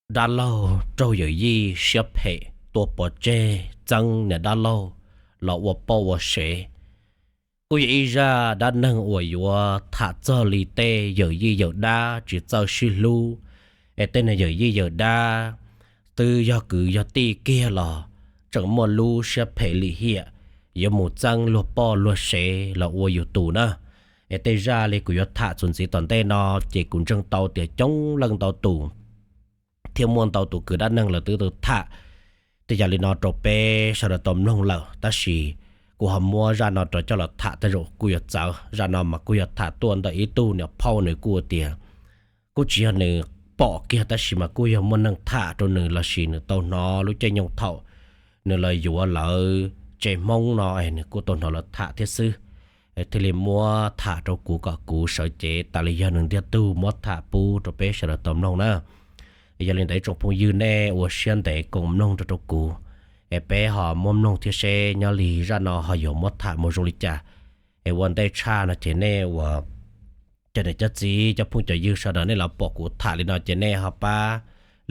dab laug raug yawm yij siab phem tua pov tseg txeeb niam dab laug los ua poj ua sev. Kuj yog ib zaj dab neeg uas yuav tham txog li tej yawm yij yawm dab tsis txawj sib hlub, es tej niag yawm yij yawm dab twb yog kwv yog tij kiag los tseem muaj lub siab phem lim hiam yuav mus txeeb luag poj luag sev los ua yus tus na. Es tej zaj li kuv yuav tham txuas ntxiv tom ntej no ces kuv ntseeg tau tias coob leej ntau tus thiab muaj ntau tus kwv dab neeg lawv twb tau tham tej yam li no rau peb sawv daws tau mloog lawm, tab sis kuv ho muab zaj no rov coj los tham tej zaum kuj yuav txawv. Zaj no mas kuj yog tham tuaj ntawm ib tug niam phauj, nws kuj tias kuj tsis yog nws pom kiag tab sis mas kuj yog muaj neeg tham rau nws lossis nws tau hnov lub caij nyoog thaum nws los yuav lawv tsev Hmoob no es nws kuj tau hnov lawv tham thiab xwb, thiaj li muab tham rau kuv kom kuv sawv cev tas li yog nws ntiag tug muab tham pub rau peb sawv daws tau mloog na. Yog li ntawd ib tsoom phooj ywg nej ua siab ntev koom mloog rau rau kuv, es peb ho muab mloog thiab seb nyob li zaj no ho yuav muab tham mus zoo li cas. Es ua ntej tshaj no ces nej ua cov niam cov txiv cov phooj cov ywg sawv daws nej los pom kuv tham li no ces nej ho pab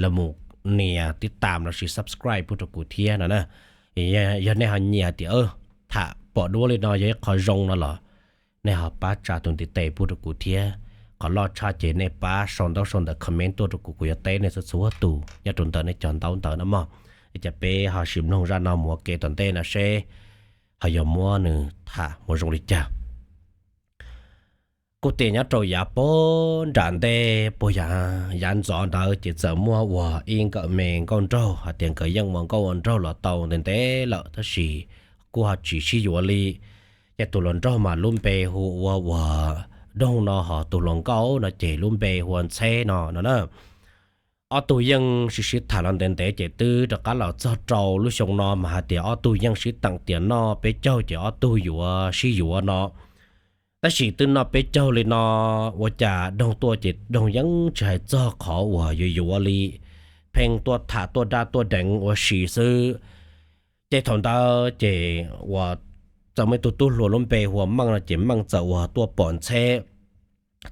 los mus nias tib tam lossis subscribe pub rau kuv thiab no na. Yog nej ho nyiam hais tias tham pom duab li no yog ib qho zoo no los nej ho pab tsa tus ntiv tes pub rau kuv thiab. Qhov loj tshaj ces nej pab sau ntaub sau ntawv comment tuaj rau kuv, kuv yuav teb nej txhua txhua tus nyob rau ntawm nej cov ntaub ntawv no mog. Ces peb ho sim mloog zaj no mus ua ke tom ntej no seb ho yuav muab nws tham mus zoo li cas. Kuj tias nyob rau yav puag nram ntej puag yav ntxov ntawd ces txawm muaj uas ib nkawm me nkauj nraug hais tias nkawd yeej ua nkauj ua nraug los tau ntev ntev lawm tab sis kuj ho tsis sib yuav li. Ces tus hluas nraug mas lub npe hu ua uas Doog no, ho tus hluas nkauj no ces lub npe hu ua Ntxheb no no na. Ob tug yeej sib sib tham los ntev ntev ces twb rov qab los txog rau lub xyoo no mas hais tias ob tug yeej sib teem tias noj peb caug ces ob tug yuav sib yuav no. Tab sis twb noj peb caug li no ua cas Doog tuaj ces Doog yeej tsis hais txog qhov uas yuav yuav li, pheej tuaj tham tuaj dab tuaj deev ua si xwb. Ces thaum ntawd ces uas txawm muaj ib tug tub hluas lub npe hu ua Meej no ces Meej txawm uas tuaj pom Ntxheb,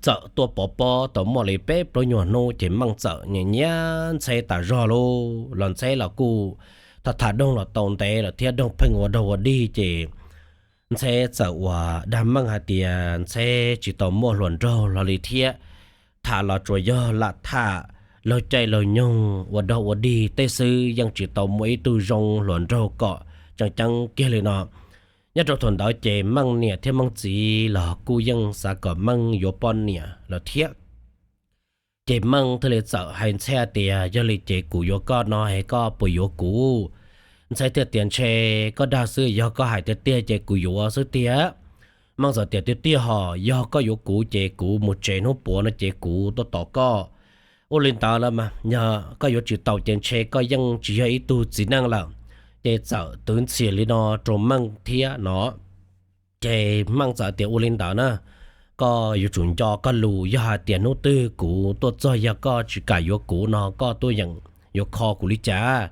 txawm tuaj pov pob tau muaj li peb plaub nyuag hnub ces Meej txawm nyiam nyiam Ntxheb tas zog lauj. Los Ntxheb los kuj tham tham Doog los tau ntev lawm thiab Doog pheej ua dog ua dig ces Ntxheb txawm uas dag Meej hais tias Ntxheb tsis tau muaj hluas nraug hlo li thiab, tham los tsuas yog lam tham laug caij laug nyoog ua dog ua dig tej xwb, yeej tsis tau muaj ib tug zoo hluas nraug kom tseem ceeb kiag li no. Nyob rau thaum ntawd ces Meej niam thiab Meej txiv los kuj yeej xav kom Meej yuav poj niam lawm thiab. Ces Meej thiaj li txawm hais Ntxheb tias, yog li ces kuv yuav koj no es koj puas yuav kuv? Ntxheb thiaj tias, ntshe koj dag xwb, yog koj hais tiag tiag ces kuv yuav xwb tiag. Meej txawm tias, tiag tiag hos, yog koj yuav kuv ces kuv mus tsev hnub puav no ces kuv tuaj tos koj. Ua li ntawd los mas yog koj yuav tsis tau ces ntshe koj yeej tsis yog ib tug txiv neej lawm. Ces txawm twv ntxias li no rau Meej thiab no. Ces Meej txawm tias, ua li ntawd na, koj yuav tsum nco koj lus, yog hais tias hnub twg kuv tuaj txog yog koj tsis kam yuav kuv no koj tuaj yeem yuav kho kuv li cas?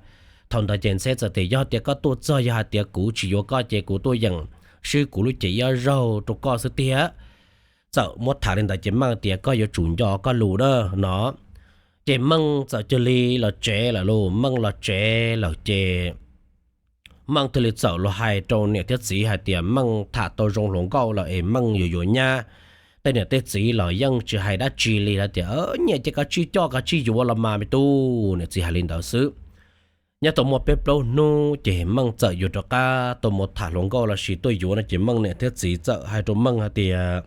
Thaum ntawd ces Ntxheb txawm tias, yog tias koj tuaj txog yog hais tias kuv tsis yuav koj ces kuv tuaj yeem swb kuv lub cev ib zaug rau koj xwb tiag. Txawm muab tham li ntawd ces Meej tias, koj yuav tsum nco koj lus na no. Ces Meej txawm cia li los tsev lawm lauj. Meej los tsev lawm ces Meej thiaj li txawm los hais rau niam thiab txiv hais tias Meej tham tau zoo hluas nkauj lawm es Meej yuav yuav nyab. Tej niam tej txiv los yeej tsis hais dab tsi li, lawv tias, nyiam ces kav tsij coj kav tsij yuav los mas me tub, niam txiv hais li ntawd xwb. Nyob tau muaj peb plaub hnub ces Meej txawm yuav rov qab tuaj mus tham hluas nkauj lossis tuaj yuav no ces Meej niam thiab txiv txawm hais rau Meej hais tias,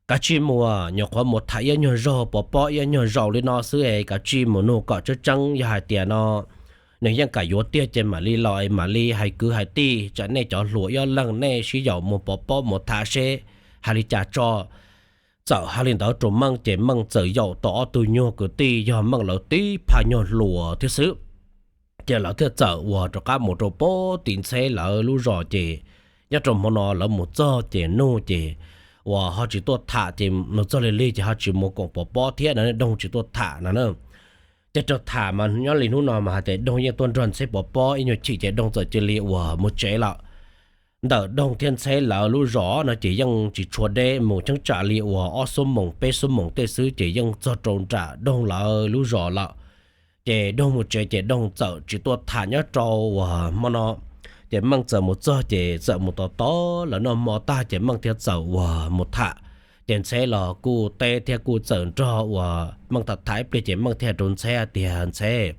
kav tsij mus, nyuam qhuav mus tham ib nyuag zaug pov pob ib nyuag zaus li no xwb es kav tsij mus nug kom tseeb tseeb, yog hais tias no nws yeej kam yuav tiag ces mam li los es mam li hais kwv hais tij, tsam nej cov hluas ib ob leeg nej sib yaum mus pov pob mus tham seb hais li cas tso. Txawm hais li ntawd rau Meej ces Meej txawm yaum tau ob tug nyuag kwv tij yog Meej lawv tib pha nyuag hluas thiab xwb. Ces lawv thiaj txawm uas rov qab mus rau pem tim Ntxheb lawv lub zos ces nyob rau hmo no lawv mus txog ces nug ces uas ho tsis tuaj tham ces mus txog li lig ces ho tsis mus koom pov pob thiab no, Doog tsis tuaj tham no na. Ces rau tham mas nyob li hnub no mas hais tias Doog yeej tuaj nrog Ntxheb pov pob ib nyuag chim ces Doog txawm cia li uas mus tsev lawm. Ntawm Doog thiab Ntxheb lawv lub zos no ces yeej tsis tshua deb, mus cheeb tsam li uas ob xuab moos peb xuab moos tej xwb ces yeej txog rau nram Doog lawv lub zos lawm. Ces Doog mus tsev ces Doog txawm tsis tuaj tham nyob rau uas hmo no. Ces Meej txawm mus txog ces txawm mus tos tos lawv noj hmo tag ces Meej thiaj txawm uas mus tham. Ces Ntxheb los kuj teb thiab kuj txawm nrog uas Meej tham tham ib pliag ces Meej thiaj rau Ntxheb hais tias, Ntxheb,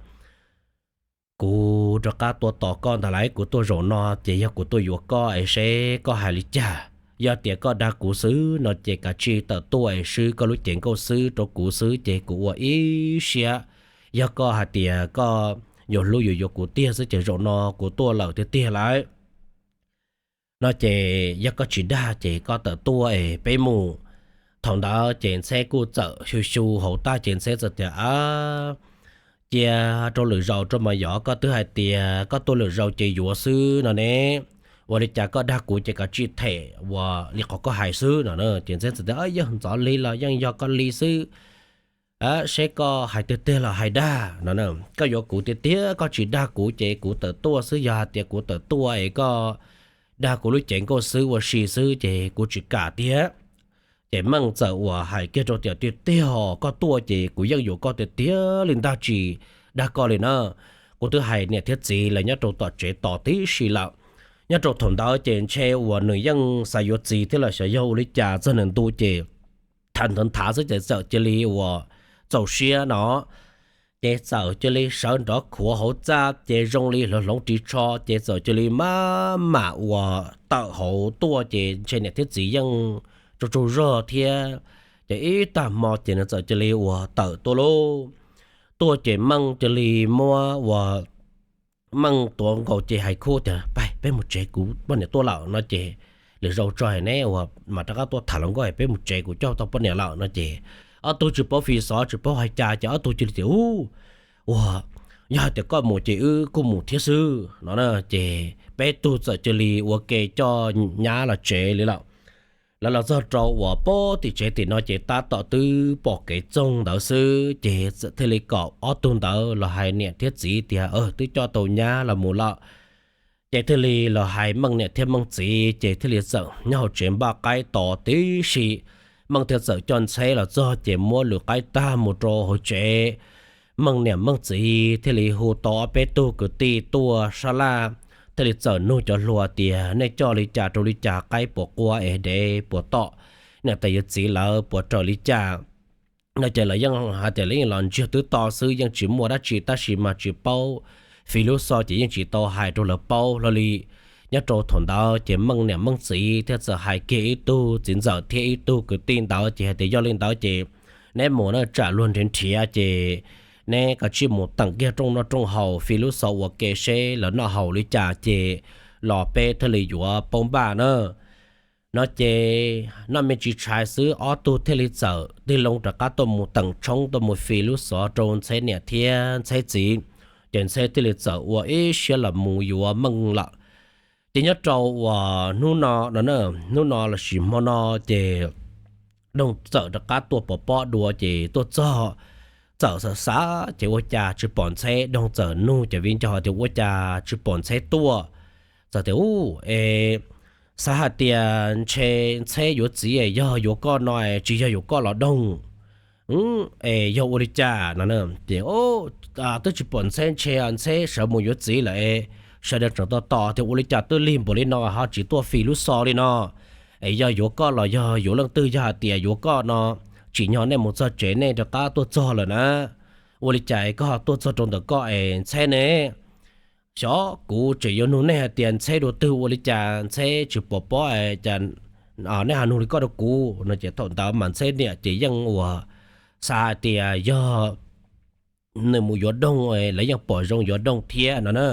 kuv rov qab tuaj tos koj ntag lauj, kuv tuaj zaum no ces yog kuv tuaj yuav koj es seb koj hais li cas. Yog tias koj dag kuv xwb no ces kav tsij tawm tuaj es swb koj lub cev nkauj xwb rau kuv xwb ces kuv ua ib siab. Yog koj hais tias koj yuav hlub yuav yuav kuv tiag xwb ces zaum no kuv tuaj lawm tiag tiag lauj. No ces yog koj tsis dag ces koj tawm tuaj es peb mus. Thaum ntawd ces Ntxheb kuj txawm xyu xyu hauv tag ces Ntxheb txawm tias, Ab, cia rau lwm zaus rau mas yog koj twb hais tias koj tuaj lwm zaus ces yuav xwb no ne. Ua li cas koj dag kuv ces kav tsij them ua li qhov koj hais xwb no. Ces Ntxheb txawm tias, Yog ntxov li los yeej yog koj li xwb, seb koj hais tiag tiag los hais dag no. Koj yuav kuv tiag tiag koj tsis dag kuv ces kuv tawm tuaj xwb, yog hais tias kuv tawm tuaj es koj dag kuv lub cev nkauj xwb ua si xwb ces kuv tsis kam tiag. Ces Meej txawm uas hais kiag rau tias, Tiag tiag os, koj tuaj ces kuv yeej yuav koj tiag tiag li ntag, tsis dag koj li na. Kuv twb hais niam thiab txiv lawv nyob rau tom tsev tos tib si lawm. Nyob rau thaum ntawd ces ntshe uas nws yeej xav yuav txiv thiab los xyov yog ua li cas txog nws ntu ces tham ntawd nthav xwb ces txawm cia li uas txaus siab no. Ces txawm cia li sawv nrov khuav hauv txaj ces zoo li hloov hloov ris tsho ces txawm cia li maj mam uas tawm hauv tuaj ces ntshe niam thiab txiv yeej tsaug tsaug zog thiab. Ces ib tag hmo ces nws txawm cia li uas tawm tuaj lauj. Tuaj ces Meej cia li muab uas Meej tuav nkaus ces hais khub tias, Pab peb mus tsev, kuv poj niam tuaj lawm no ces lwm zaus tso hais neb uas mam rov qab tuaj tham hluas nkauj, peb mus tsev, kuv coj tau poj niam lawm no ces ob tug tsis paub fi xov tsis paub hais cas ces ob tug cia li tias, U, uas yog hais tias koj mus ces wb kuj mus thiab xwb no ces peb tug txawm cia li ua ke coj nyab los tsev li lawm. Lawv los txog rau uas pem tim tsev tim no ces tab tom twb pom kev txoog ntawd xwb ces txawm thiaj li kom ob tug ntawd los hais niam thiab txiv tias, Twb coj tau nyab los mus lawm. Ces thiaj li los hais Meej niam thiab Meej txiv ces thiaj li txawm nyob hauv tsev npaj qaib tos tib si. Meej thiaj txawm coj Ntxheb los txog ces muab lwm qaib tag mus rau hauv tsev. Meej niam Meej txiv thiaj li hu tau ob peb tug kwv tij tuaj sab laj, thiaj li txawm nug cov hluas tias, Nej coj li cas rau li cas, qaib puas qua es dev puas tom, niam tais yawm txiv lawv puas raws li cas? No ces lawv yeej hais tias lawv yeej los ntsiag twb to xwb, yeej tsis muaj dab tsi tab sis mas tsis paub fi lub xov ces yeej tsis tau hais rau lawv paub hlo li. Nyob rau thaum ntawd ces Meej niam Meej txiv thiaj txawm hais kiag ib tug txiv ntxawm thiab ib tug kwv tij ntawd ces hais tias, Yog li ntawd ces neb mus na, tsam luag nrhiav nrhiav ces neb kav tsij mus teem kiag rooj noj rooj haus, fi lub xov ua ke seb lawv noj haus li cas ces los peb thiaj li yuav paub npaj na. No ces noj me ntsis tshais xwb ob tug thiaj li txawm tig loo rov qab tuaj mus teem tshoob tuaj mus fi lub xov rau Ntxheb niam thiab Ntxheb txiv. Ces Ntxheb thiaj li txawm ua ib siab los mus yuav Meej lawm. Ces nyob rau uas hnub no no, hnub no lossis hmo no ces Doog txawm rov qab tuaj pov pob dua ces tuaj txog txawm xav xav ces ua cas tsis pom Ntxheb. Doog txawm nug cov viv ncaus tias ua cas tsis pom Ntxheb tuaj. Txawm tias, U, es xav hais tias ntshe Ntxheb yuav txiv es yog yuav koj no es tsis yog yuav koj los Doog? Es yog ua li cas no? Ces twb tsis pom Ntxheb, ntshe Ntxheb sawv mus yuav txiv lawm es sawv daws tseem tos tos tias ua li cas twb lig npaum li no ho tsis tuaj fi lub xov li no. Es yog yuav koj los yog yuav leej twg? Yog hais tias yuav koj no, tsim nyog nej mus txog tsev nej rov qab tuaj txog lawm na. Ua li cas koj ho tuaj txog rau ntawm koj es Ntxheb ne? Xyov, kuv tseem yuav nug nej hais tias Ntxheb dua twg, ua li cas Ntxheb tsis pom pob es cas nej ho nug li koj rau kuv no? Ces thaum ntawd mas Ntxheb niam ces yeej uas xav hais tias yog nws mus yuav Doog, lawv yeej pom zoo yuav Doog thiab no na.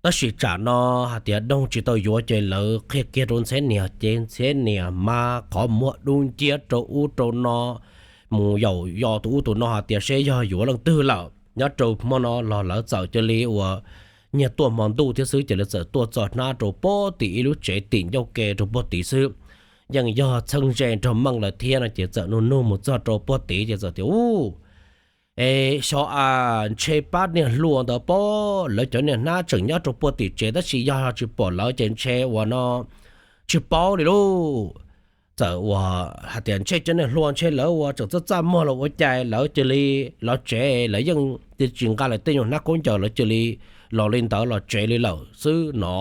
Tab sis tsam no hais tias Doog tsis tau yuav ces lawv qhia kiag rau Ntxheb niam ces Ntxheb niam mas qhov muag dub nciab rau ub rau no, mus yaum yos tus ub tus no hais tias seb yog yuav leej twg lawm. Nyob rau hmo no los lawv txawm cia li uas nyiag tuaj hmo ntuj thiab xwb ces lawv txawm tuaj txog hnab rau puag tim ib lub tsev tim ncauj ke rau puag tid xwb. Yeej yog txheeb ze nrog Meej lawm thiab no ces txawm nug nug mus txog rau puag tid ces txawm tias, U, es xyov a, ntshe pab niag hluas ntawd pob, lawv cov niag hnab tseem nyob rau puag tim tsev tab sis yog tsis pom lawv ces ntshe uas no tsis paub li lauj. txawm uas hais tias ntshe cov niag hluas ntshe lawv ua tseem txaj txaj muag los ua cas lawv cia li los tsev, lawv yeej tsis nqa lawv tej nyuag hnab khaub ncaws, lawv cia li los li ntawd los tsev li lawm xwb no.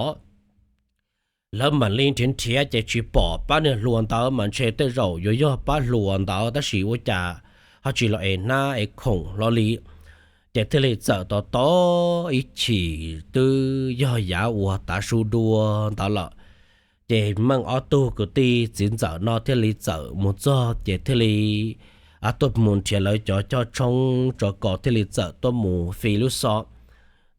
Lawv mam li nrhiav nrhiav ces tsis pom pab niag hluas ntawd mas ntshe tej zaum yuav yog pab hluas ntawd tab sis ua cas ho tsis los ev hnab ev khoom hlo li. Ces thiaj li txawm tos tos ib chim twb yog yav uas tav su dua ntawd lawm. Ces Meej ob tug kwv tij txiv ntxawm no thiaj li txawm mus txog ces thiaj li tuaj mus nrhiav lawv cov choj tshoob tso kos thiaj li txawm tuaj mus fi lub xov.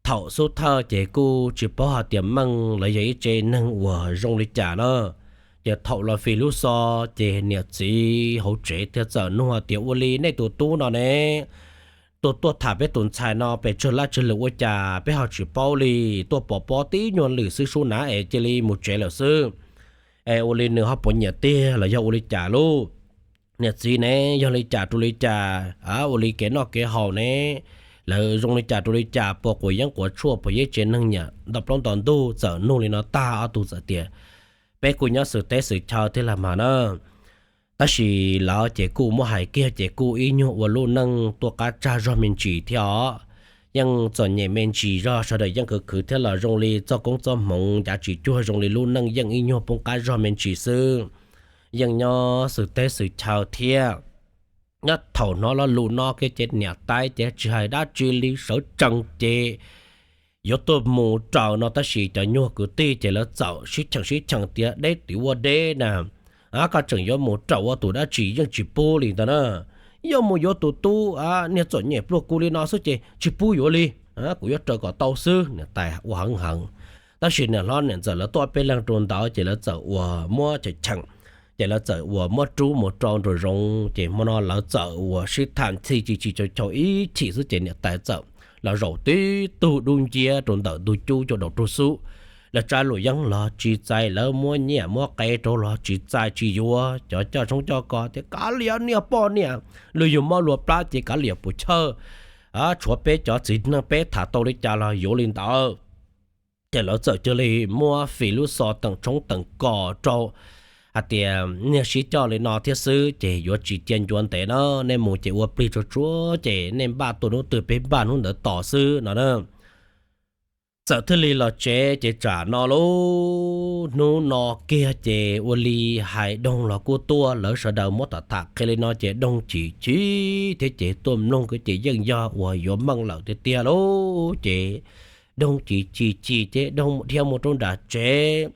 Thaum xub thawj ces kuj tsis paub hais tias Meej lawv yog ib tse neeg uas zoo li cas na. Ces thaum los fi lub xov ces niam txiv hauv tsev thiaj txawm nug hais tias ua li nej tus tub no ne, tuaj tuaj tham peb tus ntxhais no pes tsawg laj tsawg lwm ua cas peb ho tsis paub li, tuaj pov pob tib nyuag lwm xwb sub nav es cia li mus tsev lawm xwb. Es ua li nws ho puas nyiam tiag los yog ua li cas lauj? Niam txiv ne, yog li cas rau li cas, ua li kev noj kev haus ne, lawv zoo li cas rau li cas, puas quav yeeb quav tshuaj, puas yog ib tse neeg nyiam nto plaub nto ntug? Txawm nug li no tag ob tug txawm tias peb kuj nyob xwm teb xwm chaw thiab lam mas na. Tab sis lawv ces kuj muab hais kiag ces kuj ib nyuag ua lub neej tuaj qab tsag zog me ntsis thiab os. Yeej txom nyem me ntsis zog, sawv daws yeej khwv khwv thiab los zoo li txoj koob txoj hmoov ncav tsis cuag, zoo li lub neej yeej ib nyuag poob qab zog me ntsis xwb. Yeej nyob xwm teb xwm chaw thiab. Nyob thaum hnov lo lus no kiag ces niam tais ces tsis hais dab tsi li sawv tsees ces yuav tuaj mus raws no tab sis cov nyuag kwv tij ces lawv txawm sib cheem sib cheem tias deb tim ua deb na, koj tseem yuav mus raws ua tus dab tsi yeej tsis pub li ntag na. Yuav mus yuav tus tub niag txom nyem pluag kuv li no xwb ces tsis pub yuav li, kuv yuav raws kom tau xwb. Niam tais ua heev heev, tab sis niam hlob niam ntxawm lawv tuaj peb leeg rau ntawd ces lawv txawm uas muab cheem cheem, ces lawv txawm uas muab rub mus rau nraum zoov ces hmo no lawv txawm uas sib tham ntxhi tsis tsis chaus chaus ib chim xwb ces niam tais txawm los zaum tib tug dub nciab rau ntawm ntug cub cua daus rau xub. Lawv tsa lus yeeb los tsis txais, lawv muab nyiaj muab qe rau los tsis txais tsis yuav, cov coj tshoob coj kos tias kav liam niag poj niam, luag yug mob luag plab ces kav liam puas chawj, tshuav peb cov txiv neej peb tham tau li cas los yuav li ntawd. Ces lawv txawm cia li muab fim lub xov teem tshoob teem kos rau hais tias nej sib coj li no thiab xwb ces yuav tsis cia ncuav ntev na, nej mus ces ua plig tsuag tsuag ces nej npaj tuaj hnub twg peb npaj hnub ntawd tos xwb no na. Txawm thiaj li los tsev ces tsam no lub hnub no kiag ces ua li hais Doog los kuj tuaj, lawv sawv daws muab tham tham qhia li no ces Doog chim chim thiab ces tuaj mloog kiag ces yeej yog uas yuav meej lawm tiag tiag lauj. Ces Doog chim chim chim ces Doog dhia mus rau nram tsev.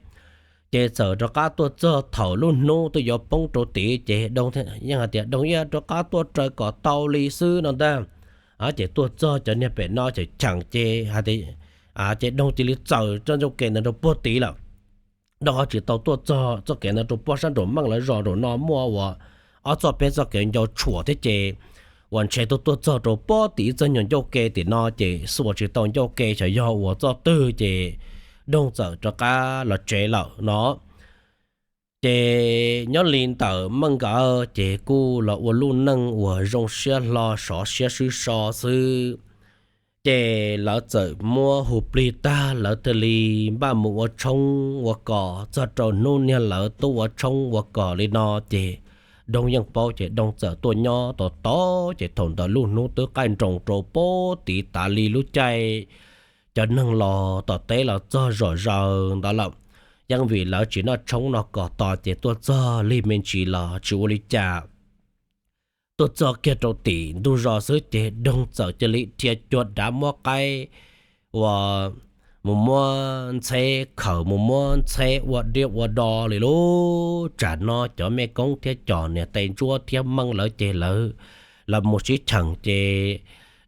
Ces txawm rov qab tuaj txog thaum lub hnub twb yuav poob rau tid ces Doog yeej hais tias Doog ib rov qab tuaj raws kom tau li xwb no ntag. Ces tuaj txog cov niag pem no cheem cheem ces hais tias, ces Doog cia li txaws txoj ncauj ke ntawd rau puag tid lawm. Doog ho tsis tau tuaj txog txoj kev ntawd rau puag sab nraum Meej lawv zos nraum no muaj uas ob txoj peb txoj kev ncau tshuam thiab ces uas ntshe tuaj tuaj txog rau puag tim ib txoj nyuag ncauj ke tim no ces xuas tsis tau ncauj ke xyov yog uas txoj twg ces Doog txawm rov qab los tsev lawm no. Ces nyob li ntawm Meej nkawd ces kuj los ua lub neej uas zoo siab hlo sov siab swb so xwb. Ces lawv txawm muab hu plig tag lawv thiaj li npaj mus ua tshoob ua kos. Txog rau hnub niag lawv tuaj ua tshoob ua kos li no ces Doog yeej paub ces Doog txawm tuaj nyob tos tos ces thaum ntawd lub hnub twb qaij nroos rau puag tid tas li lub caij cov neeg los tom teb los txog zom zaws ntawd lawm. Yeej vim lawv tsis noj tshoob noj kos tos ces tuaj txog lig me ntsis los tsis ua li cas. Tuaj txog kiag rau tim ntug zos xwb ces Doog txawm cia li dhia cuag dav muab qaib uas mus muab ntxheb khaws mus muab ntxheb ua diab ua do li lub. Tsam no cov mej koob thiab cov niam tais ntsuab thiab Meej lawv ces lawv los mus sib cheem ces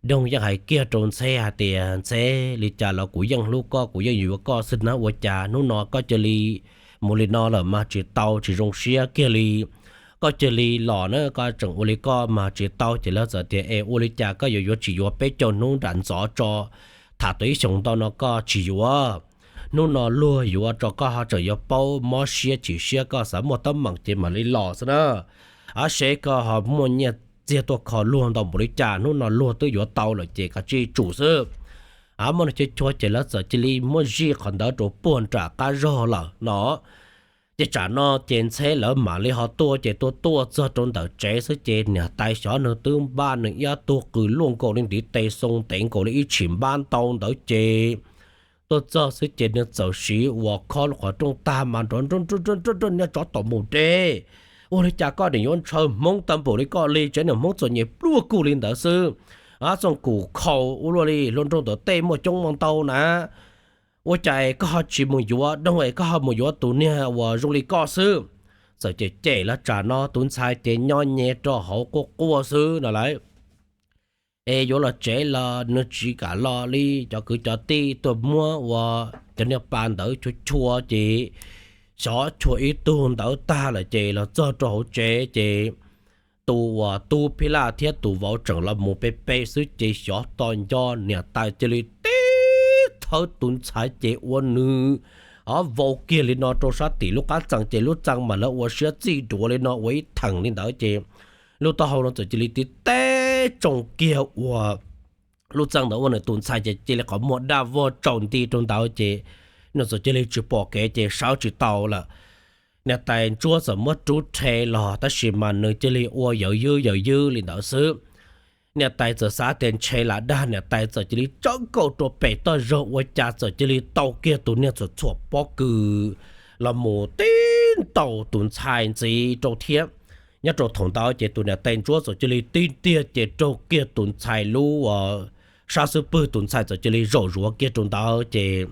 Doog yeej hais kiag rau ntxheb hais tias ntxheb, li cas los kuv yeej hlub koj kuv yeej yuav koj xwb na, ua cas hnub no koj cia li mus li no lawm mas tsis tau tsis zoo siab kiag li. Koj cia li los na, koj tseem ua li koj mas tsis tau. Ces lawv txawm tias es ua li cas koj yuav yuav tsis yuav peb caug hnub nram ntxov tso, tham tau ib xyoos ntau no koj tsis yuav. Hnub no luag yuav tso koj ho tseem yuav paub mob siab chim siab, koj xav muaj teeb meem ces mam li los xwb na. Ab seb koj ho muaj nyiaj txiag tuaj kho luag ntau npaum li cas, hnub no luag twb yuav tau lawm ces koj tsis tsum xwb. Ab muaj no chua chua ces lawv txawm cia li muab zij qhov ntawd rau puag nram qab zog lawm no. Ces tsam no ces ntxheb lawv mam li ho tuaj, ces tuaj tuaj txog rau ntawm tsev xwb ces niam tais xyov nws twb npaj nws iab tuag qws luaj nkaus li ntiv tes xoo ntev nkaus li ib tshim npab ntau ntawd ces tuaj txog xwb ces nws txawm siv uas khob lub qhov rooj tag mas nrov nrov nrov nrov nrov nrov nrov nyob tsov tom mus deb. Ua li cas koj nim yuav ntshaw hmoob tau npaum li koj li, tsev niag hmoob txom nyem pluaj kuj li ntawd xwb, txooj kum khaus ua luaj li, hluas nraug ntawm tej muaj coob muaj ntau na. Ua cas koj ho tsis mus yuav doog es koj ho mus yuav tus niag uas zoo li koj xwb? Txawm cem cem lawv tsam no tus ntxhais ces nyob nyem rau hauv quaj quaj xwb no lawm. Es yuav los tsev los nws tsis kam los li, cov kwv cov tij tuaj muab uas cov niag pas ntawd chua chua ces xyov chua ib tug ntawd tag lawm ces los txog rau hauv tsev ces tus uas tub phij laj thiab tus vauv tseem los mus pe pe xwb ces xyov tos nco niam tais cia li tib thawb tus ntxhais ces ua nws o vau kiag li no rau sab tim lub qab txee ces lub txee mas lawv ua siab txij duav li no ua ib theem li ntawd ces lub taub hau no txawm cia li tib teb tsoo kiag ua lub txee ntawd ua nws tus ntxhais ces cia li qhov muag daj vog tsaus nti rau ntawd ces nws txawm cia li tsis pom kev ces sawv tsis tau lawm. Niam tais ntsuab txawm muab rub rhe los tab sis mas nws cia li ua yawm ywb yawm ywb li ntawd xwb. Niam tais txawm xav tias ntshe lam dag, niam tais txawm cia li tsawv nkaus rau pem toj zog ua cas txawm cia li tau kiag tus niag txhuam txhuam pob kws los mus tib ntaus tus ntxhais ntxiv rau thiab. Nyob rau thaum ntawd ces tus niam tais ntsuab txawm cia li tib ntiag ces raug kiag tus ntxhais lub sab xub pwg, tus ntxhais txawm cia li zaum zuav kiag rau ntawd ces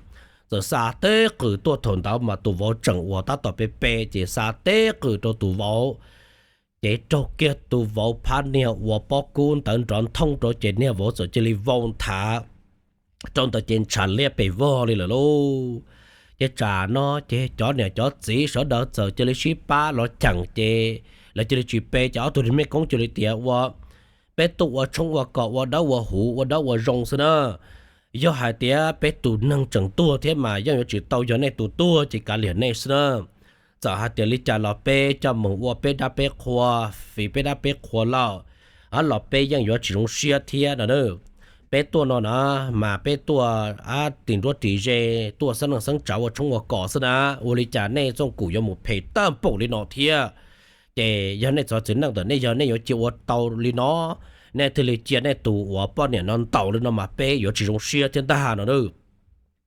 txawm xa teb qws tuaj. Thaum ntawd mas tus vauv tseem uas tab tom pe pe ces xa teb qws rau tus vauv ces raug kiag tus vauv phab niag uas pob kub ntawd nrov nthoob rau ces niag vauv txawm cia li vau nthav rau ntawd ces ntshav liab pes vog li lawm lauj. Ces tsam no ces cov niam cov txiv sawv daws txawm cia li sib pab los cheem ces lawv cia li tsis pe ces ob tug niag mej koob cia li tias ua peb tuaj ua tshoob ua kos ua dawb ua huv ua dawb ua zoo xwb na. Yog hais tias peb tus neeg tseem tuag thiab mas yeej yuav tsis tau yog nej tus tuag ces kav liam nej xwb na. Txawm hais tias li cas los peb coj mus ua peb dab peb qhua, fiv peb dab peb qhua lawm, los peb yeej yuav tsis zoo siab thiab no. Peb tuaj no na mas peb tuaj tim nruab tim ze, tuaj xeeb leej xeeb tsav ua tshoob ua kos xwb na. Ua li cas nej txooj kum yuav mus phem tag npaum li no thiab? Ces yog nej txog txiv neej ntawm nej yog nej yuav cia ua tau li no, nej thiaj li cia nej tus uas poj niam no ntaus li no mas peb yuav tsis zoo siab thiab ntag no.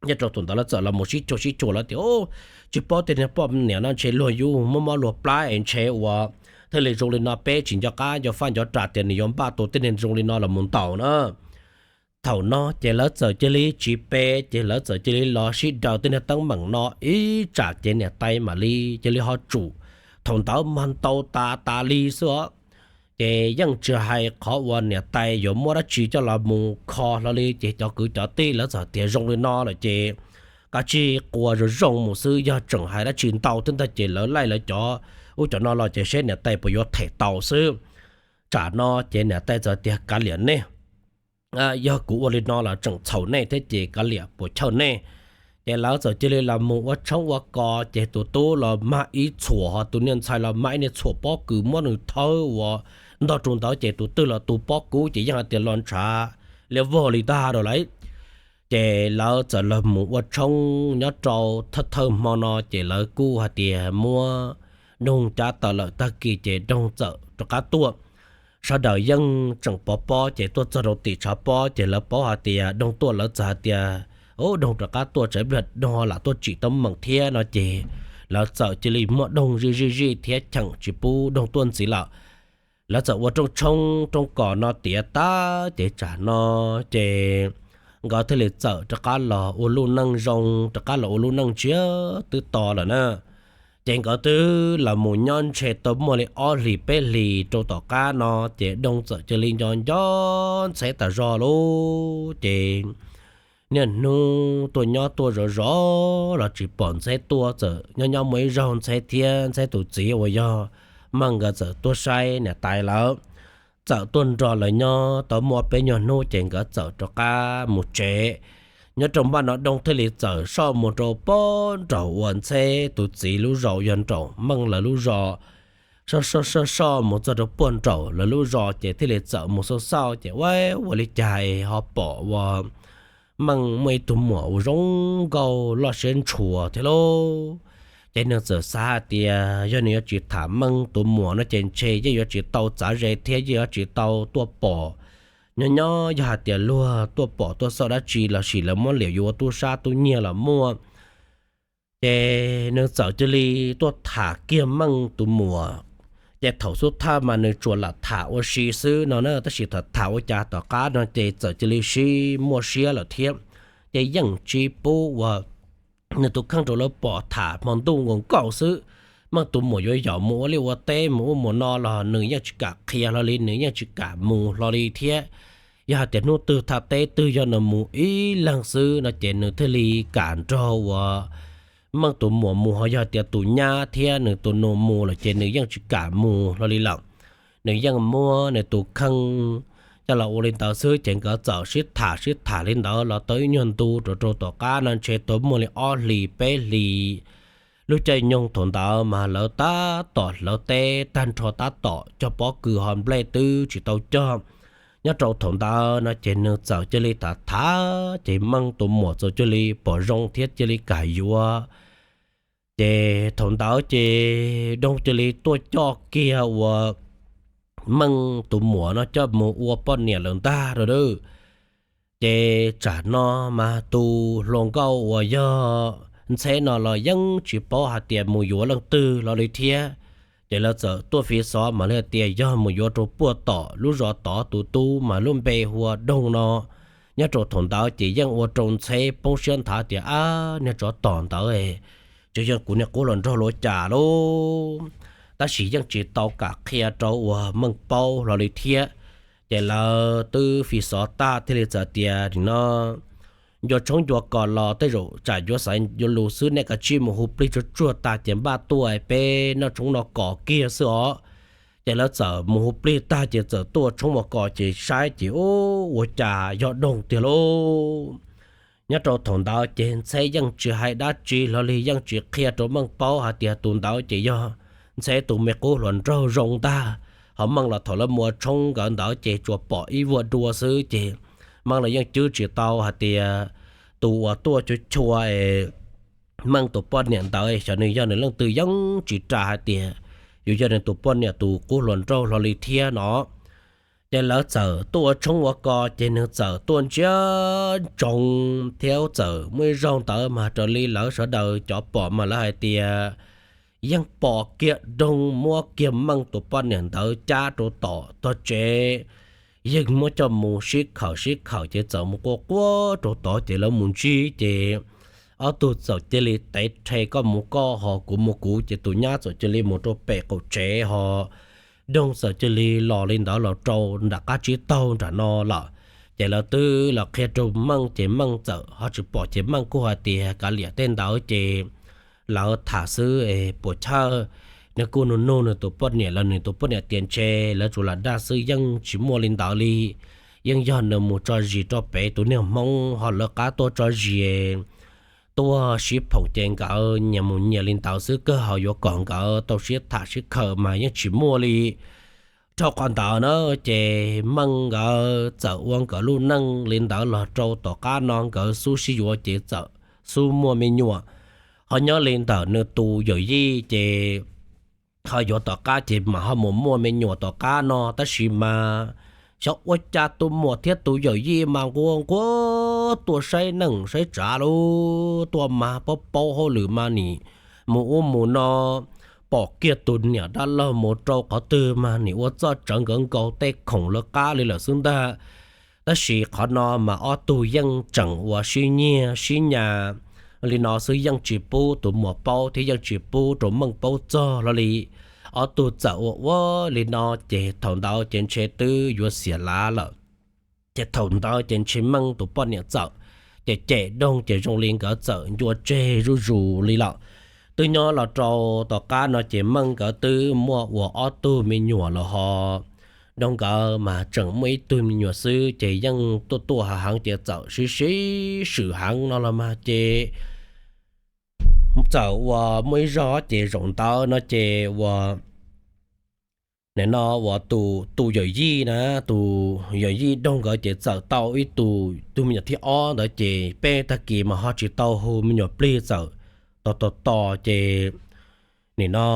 Nyob rau thaum ntawd lawv txawm los mus sib cuag sib cuag lawv tias, tsis paub tej niag poj niam no ntshe luag yug muaj mob luag plab es ntshe uas thiaj li zoo li no, peb tsis nco qab nco faj nco ras tias nws yuav npaj tus tej niag zoo li no los mus ntaus na. Thaum no ces lawv txawm cia li tsis pe, ces lawv txawm cia li los sib daws tej niag teeb meem no ib tsam ces niam tais mam li cia li ho tsum. Thaum ntawd mas ntau tas tas li xwb os. Ces yeej tsis hais qhov uas niam tais yuav muab dab tsi coj los mus kho hlo li ces cov kwv cov tij lawv txawm tias zoo li no lawm ces kav tsij quas zoo zoo mus xwb, yog tseem hais dab tsi ntau thiab ntag ces lawv laij lawv cov ub cov no los ces seb niam tais puas yuav them tau xwb. Tsam no ces niam tais txawm tias kav liam nej, yog kuv ua li no los tseem txhaum nej thiab ces kav liam puas chawj nej. Ces lawv txawm cia li los mus ua tshoob ua kos ces tus tub los mag ib txhuam ho tus niag ntxhais los mag ib niag txhuam pob kws muab nws thawb ua ntog rau ntawd ces tus twg los tus pob kub ces yeej hais tias los ntshav liab vog li tag rau lawm. Ces lawv txawm los mus ua tshoob nyob rau thawj thawj hmo no ces lawv kuj hais tias muab Doog cab tawm lawm tag kis ces Doog txawm rov qab tuaj. Sawv daws yeej tseem pov pob ces tuaj txog rau tim tshav pob ces lawv paub hais tias Doog tuaj, lawv txawm hais tias, Ub, Doog rov qab tuaj, tsam ib pliag Doog ho lam tuaj tsim teeb meem thiab no ces lawv txawm cia li muab Doog zij zij zij thiab cheem tsis pub Doog tuaj ntxiv lawm. Lawv txawm ua rooj tshoob rooj kos no tiav tag ces tsam no ces nkawd thiaj li txawm rov qab los ua lub neej zoo, rov qab los ua lub neej ntsiag twb to lawm na. Ces nkawd twb los mus nyob ntshe tau muaj li ob hlis peb hlis rau tom qab no ces Doog txawm cia li nco nco Ntxheb tas zog lauj. Ces niaj hnub tuaj nyob tuaj zov zov los tsis pom Ntxheb tuaj, txawm nyob nyob muaj ib zaug Ntxheb thiab Ntxheb tus txiv uas yog Meej nkawd txawm tuaj saib niam tais lawv, txawm tuaj nrog lawv nyob tau muaj peb nyuag hnub ces nkawd txawm rov qab mus tsev. Nyob rau npaj no Doog thiaj li txawm soj mus rau puag nraum uas Ntxheb tus txiv lub zos yog nraum Meej lawv lub zos, soj soj soj soj mus txog rau puag nraum lawv lub zos ces thiaj li txawm mus xauj xauj ces ua, ua li cas ho pom uas Meej muaj ib tug muam uas zoo nkauj loj siab ntshua thiab lauj. Es nws txawm xav hais tias yog nws yuav tsis tham Meej tus muam no ces ntshe yeej yuav tsis tau txav ze thiab yeej yuav tsis tau tuaj pom. Nyob nyob yog hais tias luag tuaj pom tuaj xauj dab tsi los sis lawv muab liam yuav ua tub sab tub nyiag los muaj. Ces nws txawm cia li tuaj tham kiag Meej tus muam. Ces thaum xub thawj mas nws tsuas lam tham ua si xwb no na, tab sis thaum tham ua cas tom qab no ces txawm cia li sib muaj siab lawm thiab. Ces yeej tsis pub uas nws tus kheej rau lawv pom tham hmo ntuj nkaus nkaus xwb. Meej tus muam yuav yaum mus ua liaj ua teb mus ub mus no los nws yeej tsis kam qhia hlo li, nws yeej tsis kam mus hlo li thiab. Yog hais tias hnub twg thaj teb twg yog nws mus ib leeg xwb no ces nws thiaj li kam nrog uas Meej tus muam mus, ho yog tias tus nyab thiab nws tus nus mus lawm ces nws yeej tsis kam mus hlo li lawm. Nws yeej muab nws tus kheej coj los ua li ntawd xwb. Ces nkawd txawm sib tham sib tham li ntawd los tau ib nyuag ntu rau rau tom qab no ntshe tau muaj li ob hlis peb hlis. Lub caij nyoog thaum ntawd mas lawv tab tom hlawv teb tag nrho, tab tom cog pob kws ho nplej twb tsis tau cog. Nyob rau thaum ntawd no ces nws txawm cia li tham tham ces Meej tus muam txawm cia li pom zoo thiab cia li kam yuav. Ces thaum ntawd ces Doog cia li tuaj coj kiag uas Meej tus muam no coj mus ua poj niam lawm ntag rau dab. Ces tsam no mas tus hluas nkauj uas yog Ntxheb no los yeej tsis paub hais tias mus yuav leej twg los li thiab. Ces lawv txawm tuaj fiv xov mas li hais tias yog mus yuav rau puag tom lub zos tod tus tub mas lub npe hu ua Doog no. Nyob rau thaum ntawd ces yeej ua rau Ntxheb poob siab nthav tias, ab, niag tsov tom ntawd, tsis yog kuv niag qub hluas nraug los cas lauj. Tab sis yeej tsis tau kam qhia rau uas Meej paub hlo li thiab. Ces lawv twb fiv xov tag thiaj li txawm tias, nim no ncua tshoob ncua kos los tej zaum tsam yuav xaiv yuav lus xwb, nej kav tsij mus hu plig tsuag tsuag tag ces npaj tuaj peb noj tshoob noj kos kiag xwb os. Ces lawv txawm mus hu plig tag ces txawm tuaj tshoob ua kos ces saib ces ua cas yog Doog tiag lauj. Nyob rau thaum ntawd ces Ntxheb yeej tsis hais dab tsi hlo li, yeej tsis qhia rau Meej paub hais tias tus ntawd ces yog Ntxheb tus me qub hluas nraug zoo ntag. Ho Meej los thaum lawv mus ua tshoob nkawd ntawd ces tsuas pom ib vuag dua xwb ces Meej los yeej cwb tsis tau hais tias tus uas tuaj chua chua Meej tus poj niam ntawd xyov nws yog nws leej twg, yeej tsis ras hais tias yuav yog nws tus poj niam tus qub hluas nraug hlo li thiab no. Ces lawv txawm tuaj ua tshoob ua kos ces nws txawm tuaj ntsia ntsoov thiab txawm muaj ib zaug ntawd mas raws li lawv sawv daws cov pom mas lawv hais tias yeej pom kiag Doog muab kiag Meej tus poj niam ntawd cab rau tom tog tsev, yeej muab coj mus sib khawm sib khawm ces txawm mus quaj quaj rau tod ces lawv mus ntsib ces ob tug txawm cia li tev rhe koj mus koj ho kuv mus kuv ces tus nyab txawm cia li mus rau pem qaum tsev ho Doog txawm cia li los li ntawd los rau nram qab tsib taug nram no lawm. Ces lawv twb los qhia rau Meej ces Meej txawm ho tsis pom ces Meej kuj hais tias kav liam tej ntawd ces lawv tham xwb es puas chawj, nws kuj nug nug nws tus poj niam los nws tus poj niam tias ntshe lawv tsuas lam dag xwb yeej tsis muaj li ntawd li. Yeej yog nws mus tso zis rau pem tus niag Hmoob ho lawv qab tuaj tso zis tuaj sib phoom ces nkawd nyias mus nyias li ntawd xwb, kawg ho yuav kom nkawd tau sib tham sib khawm mas yeej tsis muaj li. Dhau qhov ntawd na ces Meej nkawd txawm ua nkawd lub neej li ntawd los rau tom qab no nkawd xub sib yuav ces txawm xub muaj me nyuam. Ho nyob li ntawm nws tus yawm yij ces ho yuav tom qab ces mam ho mus muaj me nyuam tom qab no tab sis mas xyov ua cas tus muam thiab tus yawm yij mas nquag nquag tuaj saib neej saib tsav lub tuaj mas paub paub hauj lwm mas nim mus ub mus no, pom kiag tus niam dab laug mus rau qhov twg mas nim ua txoj tsawv nkawd nkaus tej khoom lawv qab li lawm xwb ntag. Tab sis qhov no mas ob tug yeej tseem ua sib nyiag sib nyas li no xwb, yeej tsis pub tus muam paub thiab yeej tsis pub rau Meej paub txog hlo li. Ob tug txawm ua ua li no ces thaum ntawd ces ntshe twb yuav xiam lav lawm. Ces thaum ntawd ces ntshe Meej tus poj niam txawm cem cem Doog ces zoo li nkawd txawm ncua tseg zuj zus li lawm. Twb nyob los rau tom qab no ces Meej nkawd twb muaj ua ob tug me nyuam los ho Doog nkawd mas tseem muaj ib tug me nyuam xwb ces yeej tuaj tuaj heev heev ces txawm sib sib swm heev no los mas ces txawm uas muaj ib zaug ces zaum ntawd no ces uas nim no uas tus yawm yij na, tus yawm yij Doog nkawd ces txawm tau ib tug, tus me nyuam thib ob ntawd ces peb tag kis mas ho tsis tau hu me nyuam plig txawm tos tos tos ces nim no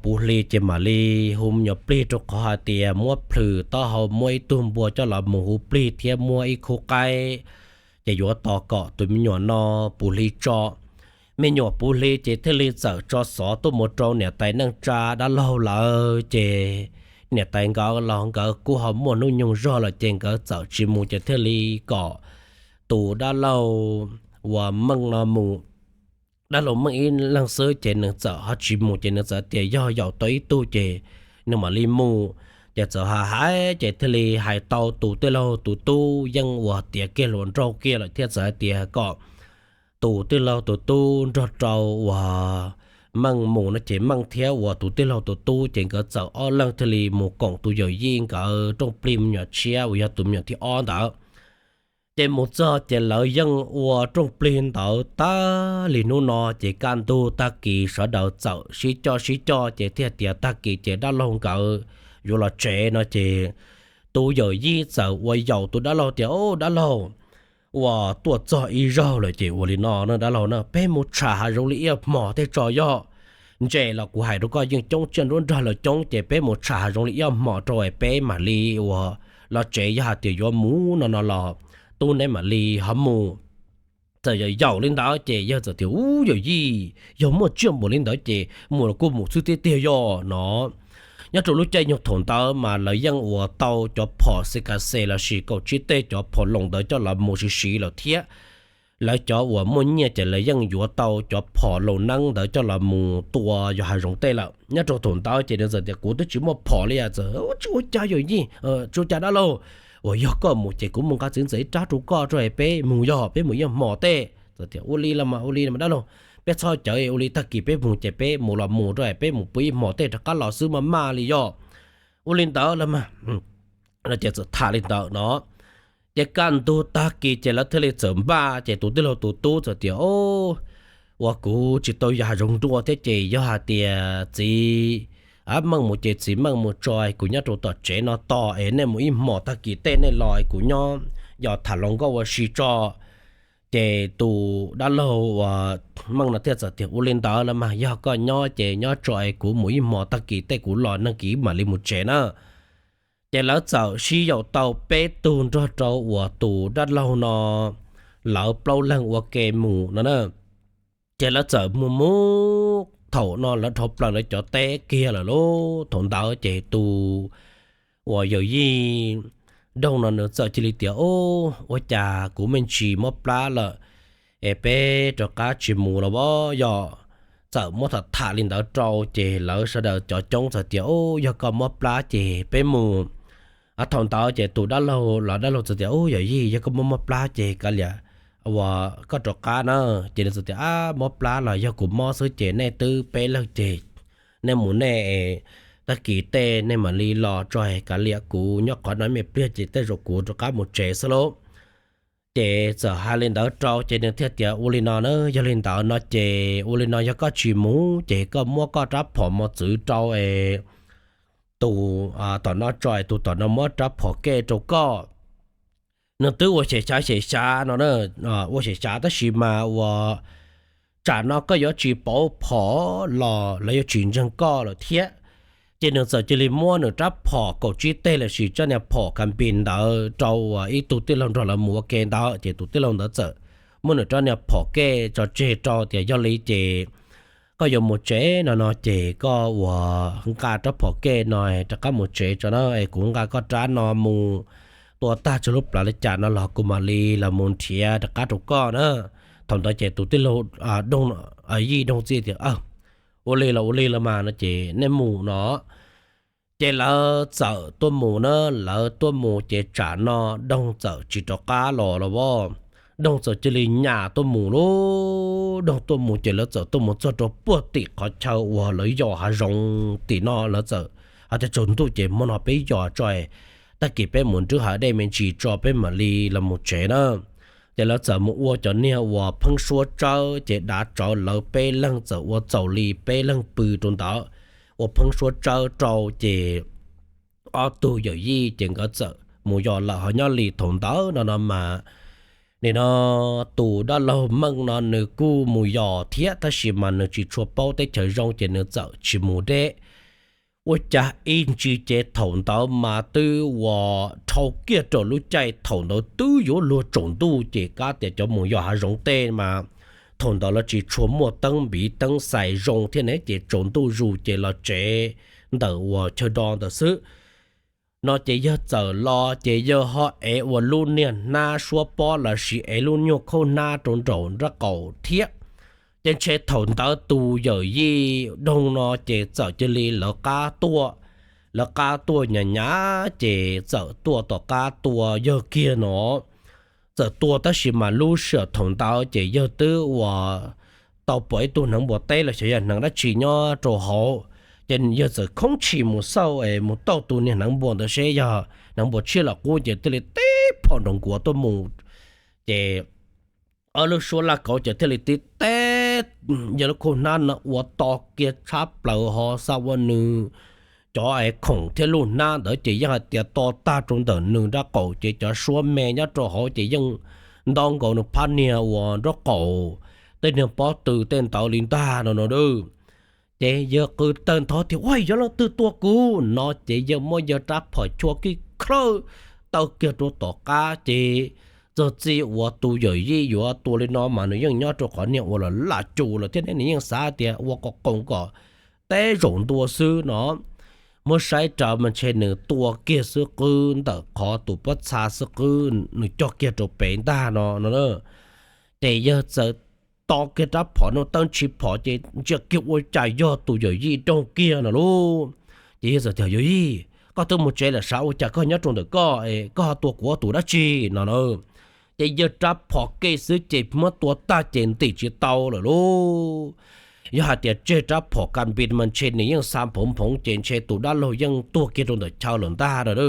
puv hli ces mam li hu me nyuam plig rau qhov hais tias muab plhws taub hau, muab ib tug npua coj los mus hu plig thiab muab ib khub qaib, ces yuav tos kom tus me nyuam no puv hli tso. Me nyuam puv hli ces thiaj li txawm tso xov tuaj mus rau niam tais neej tsa dab laug lawm. Ces niam tais nkawd los nkawd kuj ho muaj hnub nyoog zog lawm ces nkawd txawm tsis mus, ces thiaj li kom tus dab laug uas Meej no mus. Dab laug Meej ib leeg xwb ces nws txawm ho tsis mus, ces nws txawm tias yog yaum tau ib tug ces nws mam li mus. Ces txawm hais hais ces thiaj li hais tau tus tij laug tus tub yeej uas tiav kiag hluas nraug kiag lawm thiab txawm hais tias kom tus tij laug tus tub nrog rau uas Meej mus no. Ces Meej thiab uas tus tij laug tus tub ces nkawd txawm ob leeg thiaj li mus koom tus yawm yij nkawd rooj plig me nyuam tshiab uas yog tus me nyuam thib ob ntawd. Ces mus txog ces lawv yeej ua rooj plig ntawd tas li hnub no, ces kaj ntug tag kis sawv daws txawm sib coj sib coj ces thiaj tias tag kis ces dab laug nkawd yuav los tsev no. Ces tus yawm yij txawm ua yaum tus dab laug tias, Au, dab laug, uas tuaj txog ib zaug lawm ces ua li no na dab laug na, peb mus tsham hav zoov li ib hmos tej tso yog. Ntses los kuv hais rau koj yeej coob, tsiaj nruab nrag los coob, ces peb mus tsham hav zoov li ib hmos rau es peb mam li uas los tsev, yog hais tias yuav mus no no los tub neb mam li ho mus. Txawm yaum li ntawd ces yawg txawm tias, Ub, yawm yij, yog muaj tsiaj npaum li ntawd ces mus los kuj mus xwb tiag tiag yog no. Nyob rau lub caij nyoog thaum ntawd mas lawv yeej uas tau cov phom C K C lossis kaum tsib tej cov phom loos ntawd coj los mus siv siv lawm thiab. Lawv cov uas muaj nyiaj ces lawv yeej yuav tau cov phom loos neeb ntawd coj los mus tua yos hav zoov tej lawm. Nyob rau thaum ntawd ces nws txawm tias, Kuv twb tsis muaj phom li, txawm tsis ua cas yawm yij, tsis ua cas dab laug. Uas yog koj mus ces kuv mus nqa txiv ntxawm ib rab rau koj rau peb mus, yog peb mus ib hmos tej. Txawm tias, Ua li los mas, ua li los mas dab laug, peb txhob cawv, ua li tag kis peb mus ces peb mus los mus rau peb mus pw ib hmos tej rov qab los xwb maj maj li yog. Ua li ntawd los mas, ces txawm tham li ntawd no. Ces kaj ntug tag kis ces lawv thiaj li txawm npaj, ces tus tij laug tus tub txawm tias, Uas kuv tsis tau yos hav zoov dua thiab ces yog hais tias txiv Meej mus ces txiv Meej mus tso, kuv nyob rau tom tsev no tos es nej mus ib hmos tag kis tej nej los kuv nyob yos tham hluas nkauj ua si tso. Ces tus dab laug uas Meej no thiaj txawm tias, Ua li ntawd los mas yog koj nyob ces nyob tso es kuv mus ib hmos tag kis tej kuv los nag kis mam li mus tsev na. Ces lawv txawm sib yaum tau peb tug nrog rau uas tus dab laug no, lawv plaub leeg ua ke mus no na. Ces lawv txawm mus mus thaum no lawv dhau plaws lawv cov teb kiag lawm lauj. Thaum ntawd ces tus uas yawm yij Doog no nws txawm cia li tias, Ub, ua cas kuv me ntsis mob plab lawm es peb rov qab tsis mus los as yog. Txawm muab tham tham li ntawd rau ces lawv sawv daws cov coob txawm tias, Ub, yog koj mob plab ces peb mus. Thaum ntawd ces tus dab laug los dab laug txawm tias, Ub, yawm yij, yog koj mob mob plab ces kav liam uas koj rov qab na. Ces nws txawm tias, Ab, mob plab los yog kuv mob xwb ces nej twb peb leeg ces nej mus nej, tag kis tej nej mam li los tso, kav liam kuv nyob qhov no me pliag ces tej zaum kuv rov qab mus tsev xwb lauj. Ces txawm hais li ntawd rau ces nws thiaj tias, Ua li no na, yog li ntawd no ces ua li no, yog koj tsis mus ces koj muab koj rab phom mos txwv rau es tus tom no tso, tus tom no muab rab phom kej rau koj. Nws twb ua xyem xyav xyem xyav no, ua xyem xyav tab sis mas ua tsam no koj yuav tsis pauv phom los lawv yuav tsis ntseeg koj lawm thiab. Ces nws txawm cia li muab nws rab phom kaum tsib teg lossis rab niag phom kas npis ntawd rau uas ib tug tij laug nrog lawv mus ua ke ntawd. Ces tus tij laug ntawd txawm muab nws rab niag phom kej tso tseg rau tias, Yog li ces koj yuav mus tsev no no ces koj uas nqa rab phom kej no rov qab mus tsev tso na, es kuv nqa koj rab no mus tua tag tso lub plawv li cas no los kuv mam li los mus nrhiav rov qab rau koj na. Thaum ntawd ces tus tij laug Doog, yij Doog txawm tias, Ua li los ua li los mas no ces nej mus no. Ces lawv txawm tuaj mus na, lawv tuaj mus ces tsam no Doog txawm tsis rov qab los los as. Doog txawm cia li nyas tuaj mus lauj. Doog tuaj mus ces lawv txawm tuaj mus txog rau puag tim qhov chaw uas lawv yos hav zoov tim no, lawv txawm hais tias, Tsaus ntuj ces hmo no peb yos tso, tag kis peb mus nrhiav hav dej me ntsis tso peb mam li los mus tsev na. Ces lawv txawm mus ua cov niag uas pheeb suab tsawb ces dav tsawv, lawv peb leeg txawm ua txaus li peb leeg pw rau ntawd, ua pheeb suab tsawb rau ces ob tug yawm yij ces nkawd txawm mus yos lawm. Ho nyob li thaum ntawd no no mas Nim no tus dab laug Meej no nws kuj mus yos thiab tab sis mas nws tsis tshua paub teb chaws zoo ces nws txawm tsis mus deb. Ua cas ib ntsis ces thaum ntawd mas twb uas dhau kiag rau lub caij thaum ntawd twb yuav luag tsaus ntuj ces kab tias cov mus yos hav zoov tej mas thaum ntawd los tsis tshua muaj teeb npiv teeb xais zoo thiab ne ces tsaus ntuj zus ces los tsev ntawm uas chaw do ntawd xwb. No ces yawg txawm los ces yawg ho ev ua lub niag hnab suab pob los sis ev lub nyuag khaub hnab rau nraum nraub qaum thiab. Ces ntshe thaum ntawd tus yawm yij doog no ces txawm cia li lawv qab tuaj, lawv qab tuaj nyas nyas ces txawm tuaj tom qab tua yawg kiag no. Txawm tua tab sis mas lub sij hawm thaum ntawd ces yawg twb uas tau pom ib tug hneev npua teb los xyov yog hneev dab tsi nyob rau hauv. Ces yawg txawm khoob tshis mus xauj es mus tauj tus niag hneev npua ntawd seb yog hneev npua tshiab los qub ces thiaj li teb phom nrov nkuav tuaj mus. Ces ob lub suab laj kauv ces thiaj li tib teb, yawg lub khaub hnab no ua to kiag tshab plaws ho xav ua nws cov es khoom thiab lub hnab ntawd ces yeej hais tias to tag rau ntawm nws nraub qaum ces cov suab me nyob rau hauv ces yeej ntaub nkaus nws phab niag uas nraub qaum tej niag pob tw tej ntawd li ntag no no. Ces yawg qw tawg ntho tias ua yog leej twg tua kuv no ces yawg muab yawg rab phom chua kij khlawj taw kiag rau tom qab ces txog txij uas tus yawm yij yuav tua li no mas nws yeej nyob rau qhov niag uas los laj cus lawm thiab ne nws yeej xav tias ua kom qoos kom teb zaum ntua xwb no. Muab saib raws mas ntshe nws tua kiag xwb qwb ntawm qhov tus pob txha xwb qwb nws cog kiag rau pem ntag no no. Ces yawg txawm to kiag rab phom no tawb ntshis phom ces ntsia kiag ua cas yog tus yawm yij doog kiag no lauj. Ces yawg txawm tias yawm yij, koj twb mus tsev lawm sav ua cas koj nyob rau ntawm koj es koj ho tua kuv ua tus dab tsi no na. Ces yawg rab phom kiag xwb ces muab tua tag ces ntim tsis tau lawm lauj. Yog hais tias tseg rab phom ka npis mas ntshe nws yeej xa nphoo nphoov ces ntshe tus dab laug yeej tuag kiag rau ntawm chaw lawm ntag no.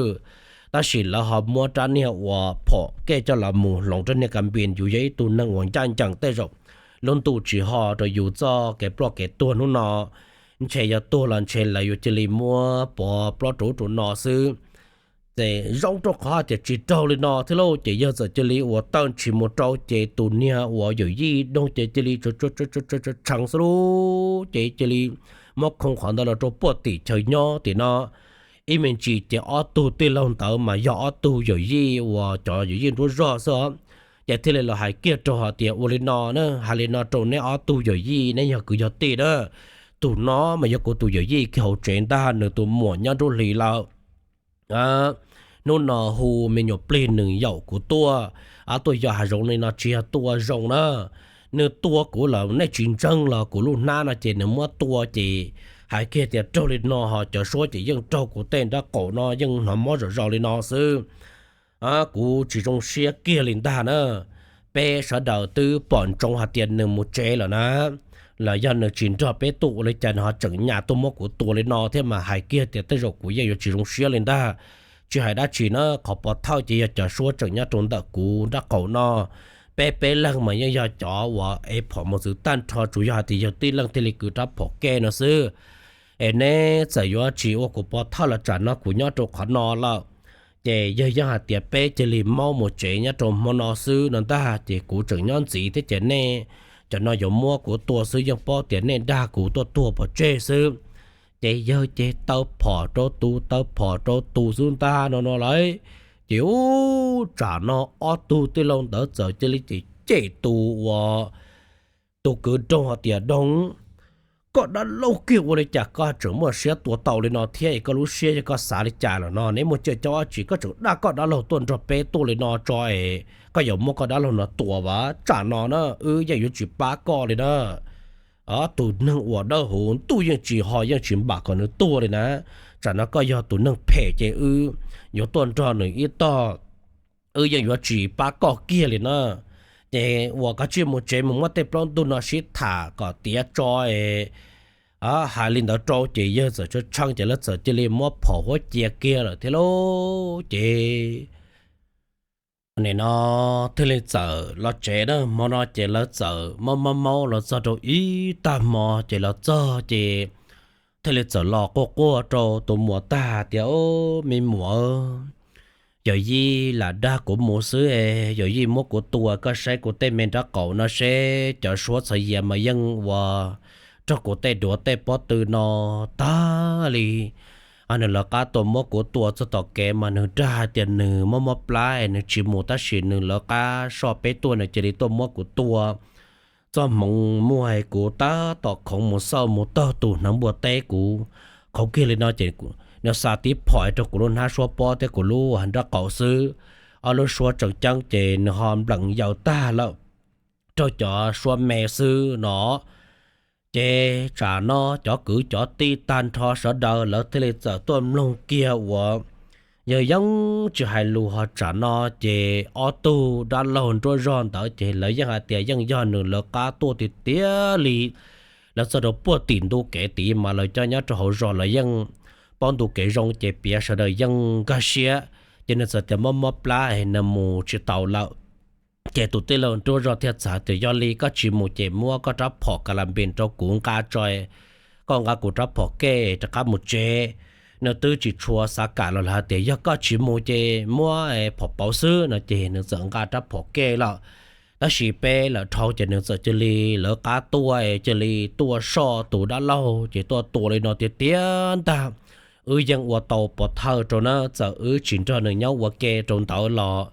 Tab sis lawv ho muab rab niag uas phom kiag coj los mus hloov rab niag ka npis, yus yog ib tug neeg uas ncaj ncees tej zaum lub ntuj tsis ho rau yus txoj kev ploj kev tuag hnub no. Ntshe yog tuag los ntshe lawv yuav cia li muab pov plaub rau ub rau no xwb. Ces zoo rau qhov tias tsis raug li no thiab lauj, ces yawg txawm cia li ua tawj ntshis mus rau ces tus niag uas yawm yij doog ces cia li tshee xwb lauj, ces cia li muab khoo qhov ntawd los rau puag tim chaw nyob tim no. Ib me ntsis ces ob tug tij laug ntawd mas yog ob tug yawm yij uas cov yawm yij nruab zog xwb os. Ces thiaj li los hais kiag rau hais tias ua li no na, hais li no rau neb ob tug yawm yij, neb yog kwv yog tij na. Tus no mas yog kuv tus yawm yij kiag hauv tsev ntag, nws tus muam nyob nruab hlis lawm. Hnub no hu me nyuam plig nws yaum kuv tuaj, tuaj yos hav zoov li no tsis yog tua zoo na. Nws tua kuv lawm nej tsis ntseeg los kuv lub hnab no ces nws muab tua ces hais kiag tias raug li no ho cov suab ces yeej raug kuv tej nraub qaum no yeej hnov mob zom zaws li no xwb. Kuv tsis zoo siab kiag li ntag na. Peb sawv daws twb pom ntsoov hais tias nws mus tsev lawm na, los yog nws tsis nrog peb tuaj ua li cas nws ho tseem nyas tuaj muab kuv tua li no thiab mas hais kiag tias tej zaum kuv yeej yuav tsis zoo siab li ntag. Tsis hais dab tsi na, qhov pov thawj ces yog cov suab tseem nyob rau ntawm kuv nraub qaum no. Peb peb leeg mas yeej yog cov uas ev phom mus txwv tag nrho, tsuas yog hais tias yog tib leeg thiaj li kwv rab phom ke no xwb. Es neb txawm yuav tsis ua kuv pov thawj los tsam no kuv nyob rau qhov no lawm. Ces yawg yeej hais tias peb cia li maub mus tsev nyob rau hmo no xwb no ntag, ces kuv tseem nyob ntxiv thiab ces nej cov no yuav muab kuv tua xwb, yeej paub tias nej dag kuv tuaj tuag pov tseg xwb. Ces yawg ces taw phom rau tus taw phom rau tus xwb ntag no no lauj. Ces ub, tsam no ob tug tij laug ntawd txawm cia li ces cem tus uas tus kwv doog hais tias doog, koj dab laug kiag ua li cas koj tseem muaj siab tua tau li no thiab es koj lub siab yog koj xav li cas lawm no, neb muaj caj caub dab tsi koj tseem dag koj dab laug tuaj nrog peb tuaj li no tso es koj yuav muab koj dab laug no tua vas, tsam no na wb yeej yuav tsis pab koj li na. Tus neeg uas dawb huv ntuj yeej tsis ho yeej tsis npam kom nws tuag li na. Tsam no koj yog tus neeg phem ces wb yuav tuaj nrog nws ib tog, wb yeej yuav tsis pab koj kiag li na. Ces uas koj cia li mus tsev mus muab tej plaub ntug no sib tham kom tiav tso es hais li ntawd rau ces yawg txawm tshee tshee ces lawv txawm cia li muab phom huab cia kiag lawm thiab lauj. Ces nim no thiaj li txawm los tsev na, hmo no ces lawv txawm maub maub maub los txog rau ib tag hmo ces los txog ces thiaj li txawm los quaj quaj rau tus muam tag tias, Au, me muam, Yawm yij lam dag kuv mus xwb es, yawm yij muab kuv tua, koj saib kuv tej me nraub qaum no seb cov suab txhov yias mas yeej ua raug kuv tej duav tej pob tw no tag li. Nws lawv qab tuaj muab kuv tua txog tom kev mas nws dag hais tias nws mob mob plab es nws tsis mus, tab sis nws lawv qab soj peb tuaj, nws cia li tuaj muab kuv tua. Txoj hmoov muaj es kuv tab tom khoov mus xauj mus taug tus hneev npua teb, kuv khoov kiag li no ces nws xa tib phom rau kuv lub hnab suab pob thiab kuv lub nraub qaum xwb. Ob lub suab tseem ceeb ces nws ho npleem yaws tag lawm rau cov suab me xwb no. Ces tsam no cov kwv cov tij tag nrho sawv daws lawv thiaj li txawm tuaj mloog kiag uas yawg yeej tsis hais lus. Ho tsam no ces ob tug dab laug nruab zog ntawd ces lawv yeej hais tias yeej yog nws lawv qab tuaj tiag tiag li. Lawv txog rau puag tim ntu kev tid mas lawv cov nyob rau hauv zos lawv yeej paub ntu kev zoo ces piav sawv daws yeej nkag siab. Ces nws txawm tias mob mob plab es nws mus tsis tau lawm. Ces tus tij laug nruab zog thiaj txawm tias yog li koj tsis mus ces muab koj rab phom ka la npis rau kuv nqa tso, koj nqa kuv rab phom kej rov qab mus tsev. Nws twb tsis tshua xav kam los lawv hais tias yog koj tsis mus ces muab phom pauv xwb no ces nws txawm nqa rab phom kej lawm. Tab sis peb lawm dhau ces nws txawm cia li lawv qab tuaj, cia li tuaj soj tus dab laug ces tuaj tua li no tiag tiag ntag. Wb yeej ua tau pov thawj rau na, txawm wb tsis nrog nws nyob ua ke rau ntawd los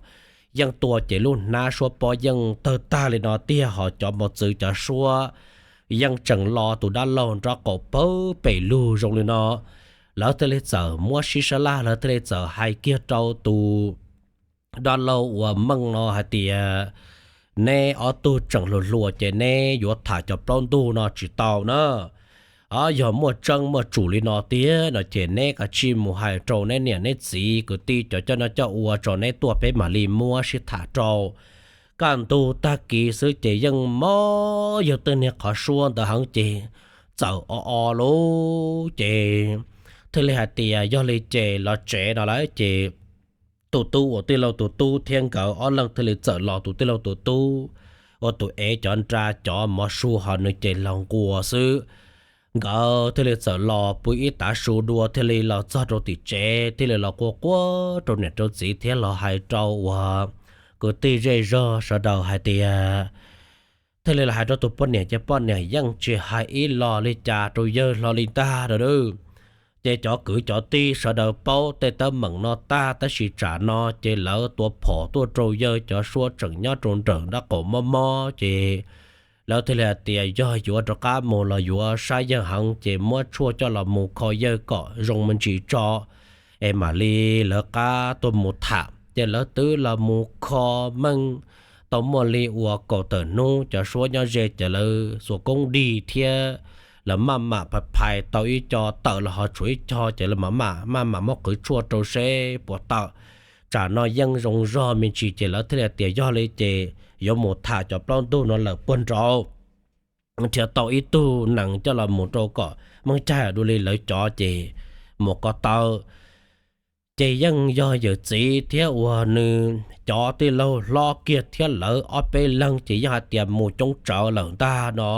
yeej tua ces lub hnab suab pob yeej tawg tag li no tiag, ho cov mos txwv cov suab yeej tseem lo tus dab laug nraub qaum pawg pes lug zoo li no. Lawv thiaj li txawm muab sib sab laj, lawv thiaj li txawm hais kiag rau tus dab laug uas Meej no hais tias neb ob tug tseem hluas hluas ces neb yuav tham cov plaub ntug no tsis tau na. Yog muaj tseeb muaj tsum li no tiag no ces neb kav tsij mus hais rau neb niam neb txiv kwv tij cov coj noj coj ua tso neb tuaj peb mam li muab sib tham rau. Kaj ntug tag kis xwb ces yeej mob yawg tej niag qhov suab ntawd heev ces txawm o o lawm ces thiaj li hais tias yog li ces los tsev no lawm ces tus tub uas tij laug tus tub thiab nkawd ob leeg thiaj li txawm los tus tij laug tus tub ua tus ev cov nra cov mov su ho nws ces los nquas xwb. Nkawd thiaj li txawm los pw ib tav su dua thiaj li los txog rau tim tsev thiaj li los quaj quaj rau niam rau txiv thiab los hais rau uas kwv tij zej zog sawv daws hais tias thiaj li los hais rau tus poj niam ces poj niam yeej tsis hais ib los li cas rau yawg hlo li ntag a. Ces cov kwv cov tij sawv daws paub tej teeb meem no tag tab sis tsam no ces lawv tua phom tuaj rau yawg cov suab tseem nyob rau nram nraub qaum mob mob ces lawv thiaj li hais tias yog yuav rov qab mus los yuav saib yawg heev ces muab tshuaj coj los mus kho yawg kom zoo me ntsis tso es mam li lawv qab tuaj mus tham. Ces lawv twb los mus kho meej tau muaj li uas kaum tawm hnub cov suab nyob ze ces lawv xuas koob dig thiab lawv maj mam phais phais tau ib co tawm los ho tshuav ib co ces lawv mam maj mam muab qhwv tshuaj rau seb puas tawm. Tsam no yeej zoo zog me ntsis ces lawv thiaj li tias yog li ces yuav mus tham cov plaub ntug no lawm puag nraud, nrhiav tau ib tug nees coj los mus rau kom meej caij dua li lawv cov ces mus ko taw. Ces yeej yog yawm txiv thiab uas nws cov tij laug hlob kiag thiab lawv ob peb leeg ces yeej hais tias mus coob tsawv lawm ntag no.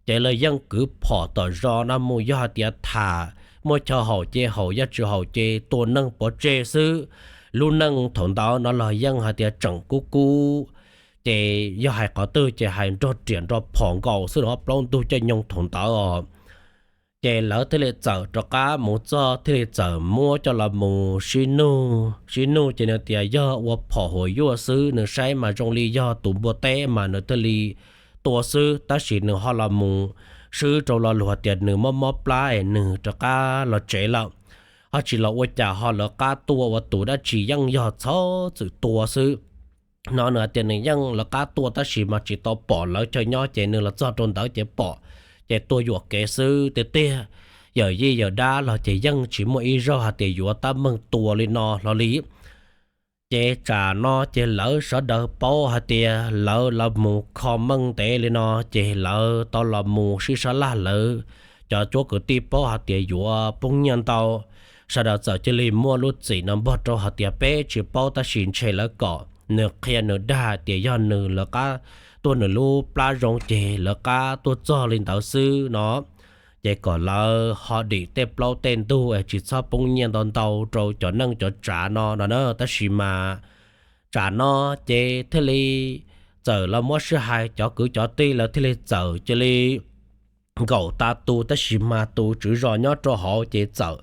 Ces lawv yeej kwv phom tom zos no mus yog hais tias tham, muaj chaw haum ces haum, yog tsis haum ces tua neeg pov tseg xwb. Lub neej thaum ntawd no los yeej hais tias tseem kub kub, ces yog hais qhov twg ces hais nrog riam nrog phom nkaus xwb no, plaub ntug caij nyoog thaum ntawd os. Ces lawv thiaj li txawm rov qab mus txog thiaj li txawm muab coj los mus sib nug sib nug ces nws tias yog ua phom huam yuaj xwb, nws saib mas zoo li yog tus npua teb mas nws thiaj li tua xwb, tab sis nws ho los mus swb rau lo lus hais tias nws mob mob plab es nws rov qab los tsev lawm. Ho tsis los ua cas ho lawv qab tua ua tus dab tsi yeej yog txhob txwm tua xwb. No nws hais tias nws yeej lawv qab tua tab sis mas tsis tau pom lawv chaw nyob ces nws los txog rau ntawd ces pom, ces tua yuam kev xwb tiag tiag. Yawm yij yawm dab los ces yeej tsis muaj ib zaug hais tias yuav tab meeg tua li no hlo li. Ces tsam no ces lawv sawv daws paub hais tias lawv los mus kho meej ntev li no ces lawv tau los mus sib sab laj, lawv cov cuab kwv tij paub hais tias yuav poob nyiaj ntau. Sawv daws txawm cia li muaj lub txim no npog rau hais tias peb tsis paub tab sis ntshe lawv kom nws qhia nws dag tias yog nws lawv qab tuaj nws lub plab zoo ces lawv qab tuaj txog li ntawd xwb no. ces kom lawv ho dim tej plaub tej ntug es tsis txhob poob nyiaj ntau ntau rau cov neej cov tsav no no na. Tab sis mas tsam no ces thiaj li txawm los muab sib hais, cov kwv cov tij lawv thiaj li txawm cia li nkaum tas tus, tab sis mas tus tswv zos nyob rau hauv ces txawm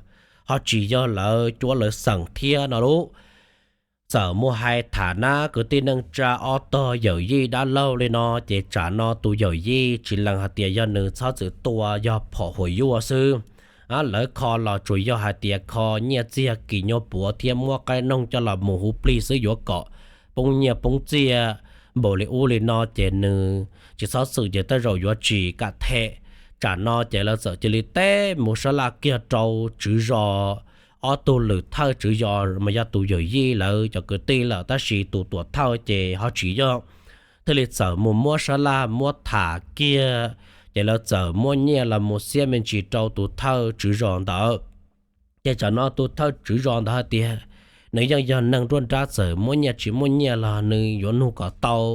ho tsis yog lawv cuab lawv xeem thiab no lub. Txawm mus hais tham nab kwv tij neej tsa ob tog yawm yij dab laug li no, ces tsam no tus yawm yij tsis lees hais tias yog nws txhob txwm tua yog phom huam yuaj xwb. Lawv kho los tsuas yog hais tias kho nyiaj txiag kis nyuag puav thiab muab qaib noog coj los mus huv plig xwb, yuav kom poob nyiaj poob txiaj npaum li ub li no ces nws tsis txhob txwm ces tej zaum yuav tsis kam them. Tsam no ces lawv txawm cia li teb mus sab laj kiag rau tswv zos ob tug lwm thawj tswv zos mas yog tus yawm yij lawv cov kwv tij lawm, tab sis tus tuam thawj ces ho tsis yog. Thiaj li txawm mus muab sab laj muab tham kiag, ces lawv txawm muab nyiaj los mus xiab me ntsis rau tus thawj tswv zos ntawd. Ces tsam no tus thawj tswv zos ntawd hais tias nws yeej yog neeg nruab nrab, txawm muaj nyiaj tsis muaj nyiaj los nws yuav nug kom tau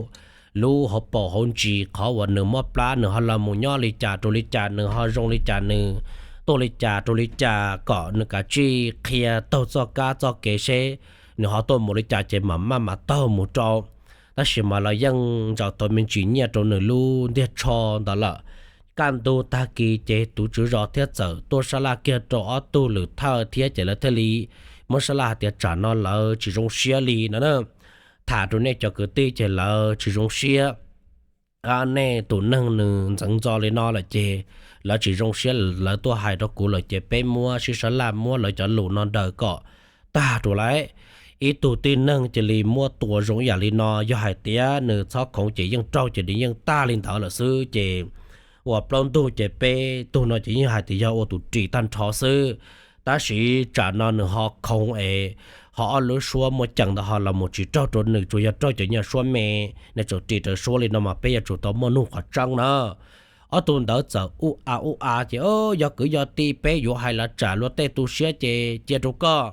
lub hauv paus hauv ntsis qhov uas nws mob plab, nws ho los mus nyob li cas rau li cas, nws ho zoo li cas, nws tuaj li cas rau li cas, kom nws kav tsij qhia taug txoj kab txoj kev seb nws ho tuaj mus li cas ces mam maj mam taug mus rau. Tab sis mas los yeej ntsaum tau me ntsis nyiaj rau nws lub ntiag tsho ntawd lawm. Kaj ntug tag kis ces tus tswv zos thiaj txawm tuaj sab laj kiag rau ob tug lwm thawj thiab, ces lawv thiaj li muab sab laj hais tias tsam no lawv tsis zoo siab li no na. Tham rau nej cov kwv tij ces lawv tsis zoo siab. Nej tus neeg nws ntxeev ntxo li no lawm ces lawv tsis zoo siab, lawv tuaj hais rau kuv lawm ces peb muab sib sab laj muab lawv cov lus no daws kom tag rau lawm. Ib tug tib neeg cia li muab tua zoo ib yam li no, yog hais tias nws txhob khoov ces yeej raug ces nws yeej tag li ntawd lawm xwb. Ces ua plaub ntug ces peb tug no ces yeej hais tias yog ua tus ris tag nrho xwb. Tab sis tsam no nws ho khoov es ho ob lub suab muaj ceem ntawd ho los mus tsis raug rau nws, tsuas yog raug cov nyuag suab me, nws tseem ris rawv suab li no mas peb yuav tsum tau muaj nug qhov tseeb na. Ob tug ntawd txawm ub a ub a ces, yog kwv yog tij peb yuav hais los tsam luag tej tu siab ces cia rau koj.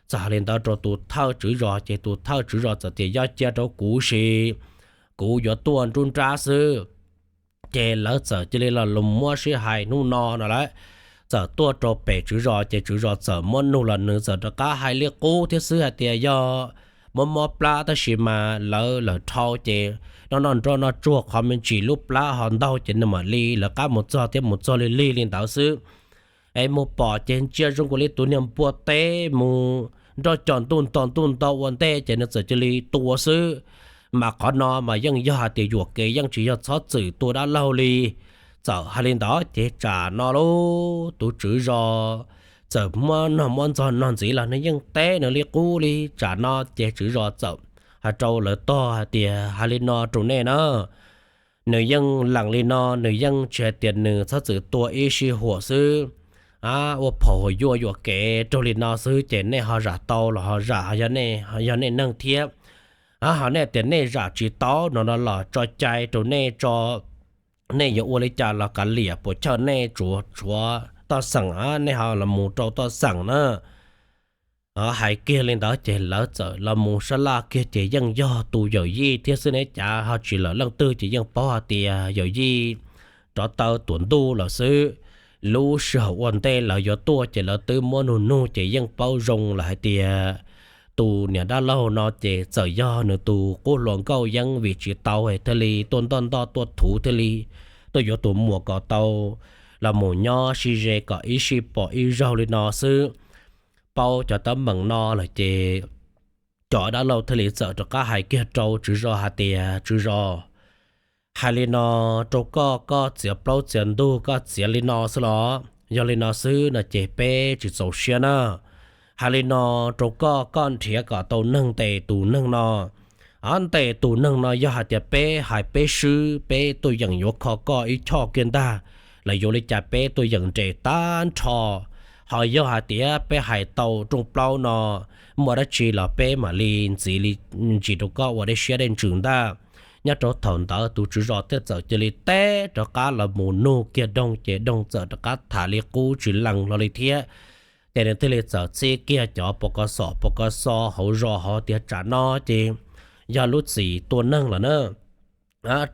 Txawm hais li ntawd rau tus thawj tswv zos ces tus thawj tswv zos txawm tias yog cia rau kuv sis kuv yuav tuaj nruab nrab xwb. Ces lawv txawm cia li los muab sib hais hnub no no lawm. Txawm tuaj rau pem tswv zos ces tswv zos txawm muab nug los nws txawm rov qab hais li qub thiab xwb hais tias yog mob mob plab tab sis mas lawv lawm dhau ces noj noj nroj noj tsuag qhov me ntsis lub plab ho ntaug ces nws mam li lawv qab mus txog thiab mus txog lig lig li ntawd xwb. Es mus pom ces ntsia zoo nkaus li tus niag npua teb mus nroj cos ntuj nto ntuj nto ua ntej ces nws txawm cia li tua xwb. Mas qhov no mas yeej yog hais tias yuam kev, yeej tsis yog txhob txwm tua dab laug li. Txawm hais li ntawd ces tsam no lub tus tswv zos txawm muab nog muab ntxog nog ntxiv los nws yeej teb nws li qub li. Tsam no ces tswv zos txawm hais rau lawv tog hais tias hais li no rau nej na, nws yeej lees li no, nws yeej tsis hais tias nws txhob txwm tua ib sij huam xwb. Ua phom huam yuaj yuam kev raug li no xwb ces nej ho zam tau los ho zam, yog nej neeg thiab. Ho nej tias nej zam tsis tau no no los tso cai rau nej tso, nej yuav ua li cas los kav liam, puas chawj nej tsuav tshuav toj xeem, nej ho los mus rau toj xeem na. Hais kiag li ntawd ces lawv txawm los mus sab laj kiag ces yeej yog tus yawm yij thiab xwb ne, cas ho tsis lawm leej twg ces yeej paub hais tias yawm yij rov taw tuam ntuj lawm xwb. Lub sij hawm ua ntej lawv yuav tuaj ces lawv twb muab nug nug ces yeej paub zoo lawm hais tias tus niam dab laug no ces txawm yog nws tus qub hluas nkauj yeeb vim tsis tau thiaj li tuaj ntoj ntoj tuaj thuv thiaj li tuaj yuav tus muam kom tau los mus nyob sib ze kom ib sij pom ib zaug li no xwb. Paub cov teeb meem no lawm ces cov dab laug thiaj li txawm rov qab hais kiag rau tswv zos hais tias tswv zos, hais li no rau koj, koj txiav plaub txiav ntug koj txiav li no xwb los? Yog li no xwb no ces peb tsis txaus siab na. Hais li no rau koj, koj nrhiav kom tau neeg ntes tus neeg no. Ntes tus neeg no yog hais tias peb hais peb swb peb tuaj yeem yuav kho koj ib choj kiag ntag, los yuav li cas peb tuaj yeem nres tag nrho. Ho yog hais tias peb hais tau rooj plaub no muaj dab tsi los peb mam li ntxiv li ntsis rau koj ua dej siab dej ntsws ntag. Nyob rau thaum ntawd tus tswv zos thiaj txawm cia li teb rov qab los mus nug kiag Doog ces Doog txawm rov qab tham li qub tsis lees hlo li thiab. Ces nws thiaj li txawm txib kiag cov pos kos xom pos kos xo hauv zos hais tias tsam no ces yog lub txim tua neeg lawm na.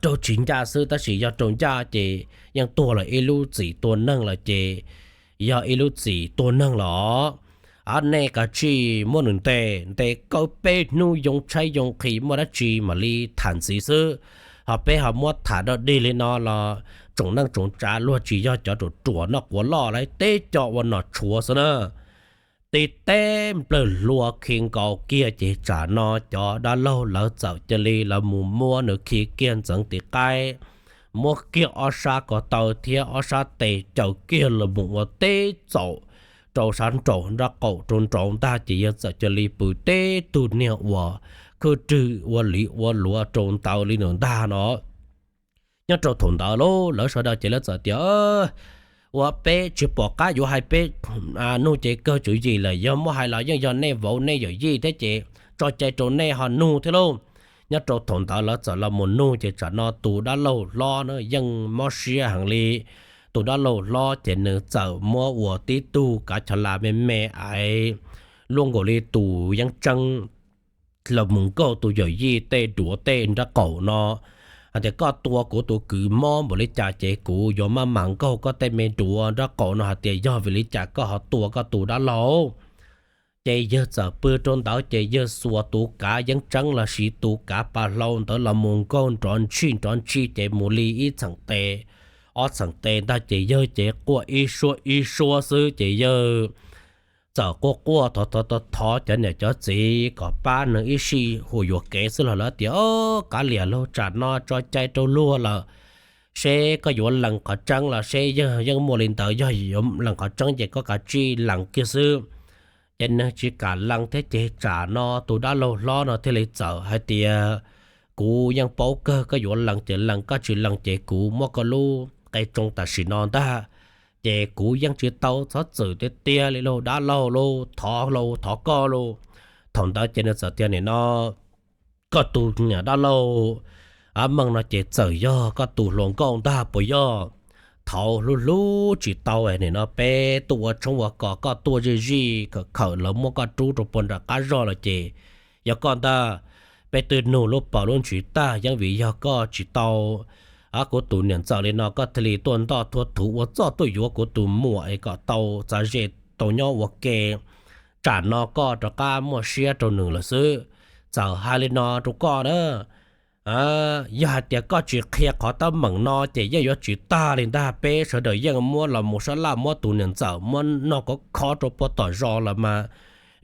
raug tsis ncaj xwb, tab sis yog raug ncaj ces yeej tuag lawm, ib lub txim tua neeg lawm ces yog ib lub txim tua neeg los. Nej kav tsij muab nws ntes, ntes kaum peb hnub yoo tshaib yoo nqhis muaj dab tsi mam li tham ntxiv xwb. Ho peb ho muab tham dog dig li no los tsoom neej tsoom tsav luag tsis yog cov ruam ruam noj quav loj lawv teb co ua nom tshuav xwb na. Tib teb nplawg hlua khi nkaus kiag ces tsam no cov dab laug lawv txawm cia li lawv mus muab nws khi kiag ntxeev tiv qaib, muab kiag ob sab ko taw thiab ob sab tes caws kiag los mus ua teb txaum rau sab nraum nraub qaum rau nraud ntag ces yawg txawm cia li pw teb tug niag uas khwj rwg ua liv ua luav rau ntawd li nws ntag no. Nyob rau thaum ntawd lauj, lawv sawv daws ces lawv txawm tias, ua peb tsis pom qab yuav hais peb nug ces kawg tswv yim lawm, yog muab hais los yeej yog nej vauv nej yawm yij thiab ces tso cai rau nej ho nug thiab lauj. Nyob rau thaum ntawd lawv txawm los mus nug ces tsam no tus dab laug hlob na yeej mob siab heev li. Tus dab laug hlob ces nws txawm muab ua tib tug kav chov las me me aiv luaj nkaus li tus yeeb tseeb los mus nkaug tus yawm yij tej duav tej nraub qaum no, hais tias koj tua kuv tus kwv mob npaum li cas ces kuv yuav maj mam nkaug koj tej me duav nraub qaum no hais tias yog vim li cas koj ho tua koj tus dab laug. Ces yawg txawm pw rau ntawd ces yawg xuas tus kav yeeb tseeb los sis tus kav pas hlau ntawd los mus nkaug nrov ntshij nrov ntshij ces mus li ib txheem tes ob txheem tes ntag ces yawg ces quaj ib suab ib suab xwb ces yawg txawm quaj quaj thov thov thov cov niam cov txiv kom pab nws ib sij huam yuam kev xwb los lawv tias, o, kav liam lauj, tsam no tso cai rau luag lawm, seb koj yuav lees qhov tseeb los seb yawg yeej muaj li ntawd, yog yuav lees qhov tseeb ces koj kav tsij lees kiag xwb. Ces nws tsis kam lees thiab ces tsam no tus dab laug hlob no thiaj li txawm hais tias, kuv yeej paub kawg, koj yuav lees ces lees, koj tsis lees ces kuv muab koj lub qe tsoo tam sim no ntag. Ces kuv yeej tsis tau txhob txwm tiag tiag li lauj, dab laug lauj, thov lauj, thov koj lauj. Thaum ntawd ces nws txawm tias, nim no koj tus niam dab laug Meej no ces txawm yog koj tus hluas nkauj ntag puas yog? Thaud hlub hlub tsis tau, nim no peb tuaj ua tshoob ua kos koj tuaj zij zij khawm khawm lawv muab koj rub rau puag nram qab zog lawm ces yog koj ntag. Peb twb nug lub paus lub ntsis tag yeej vim yog koj tsis tau kuv tus niam ntxawm li no koj thiaj li tuaj ntoj thuav thuv ua txoj tuaj yuav kuv tus muam es kom tau txav ze tau nyob ua ke. Tsam no koj rov qab muaj siab rau nws lawm xwb. Txawm hais li no rau koj na, yog hais tias koj tsis qhia qhov teeb meem no ces yeej yuav tsis tag li ntag, peb sawv daws yeej muab los mus sab laj muab tus niam ntxawm muab noj khov kho rau puag tom zos lawm mas.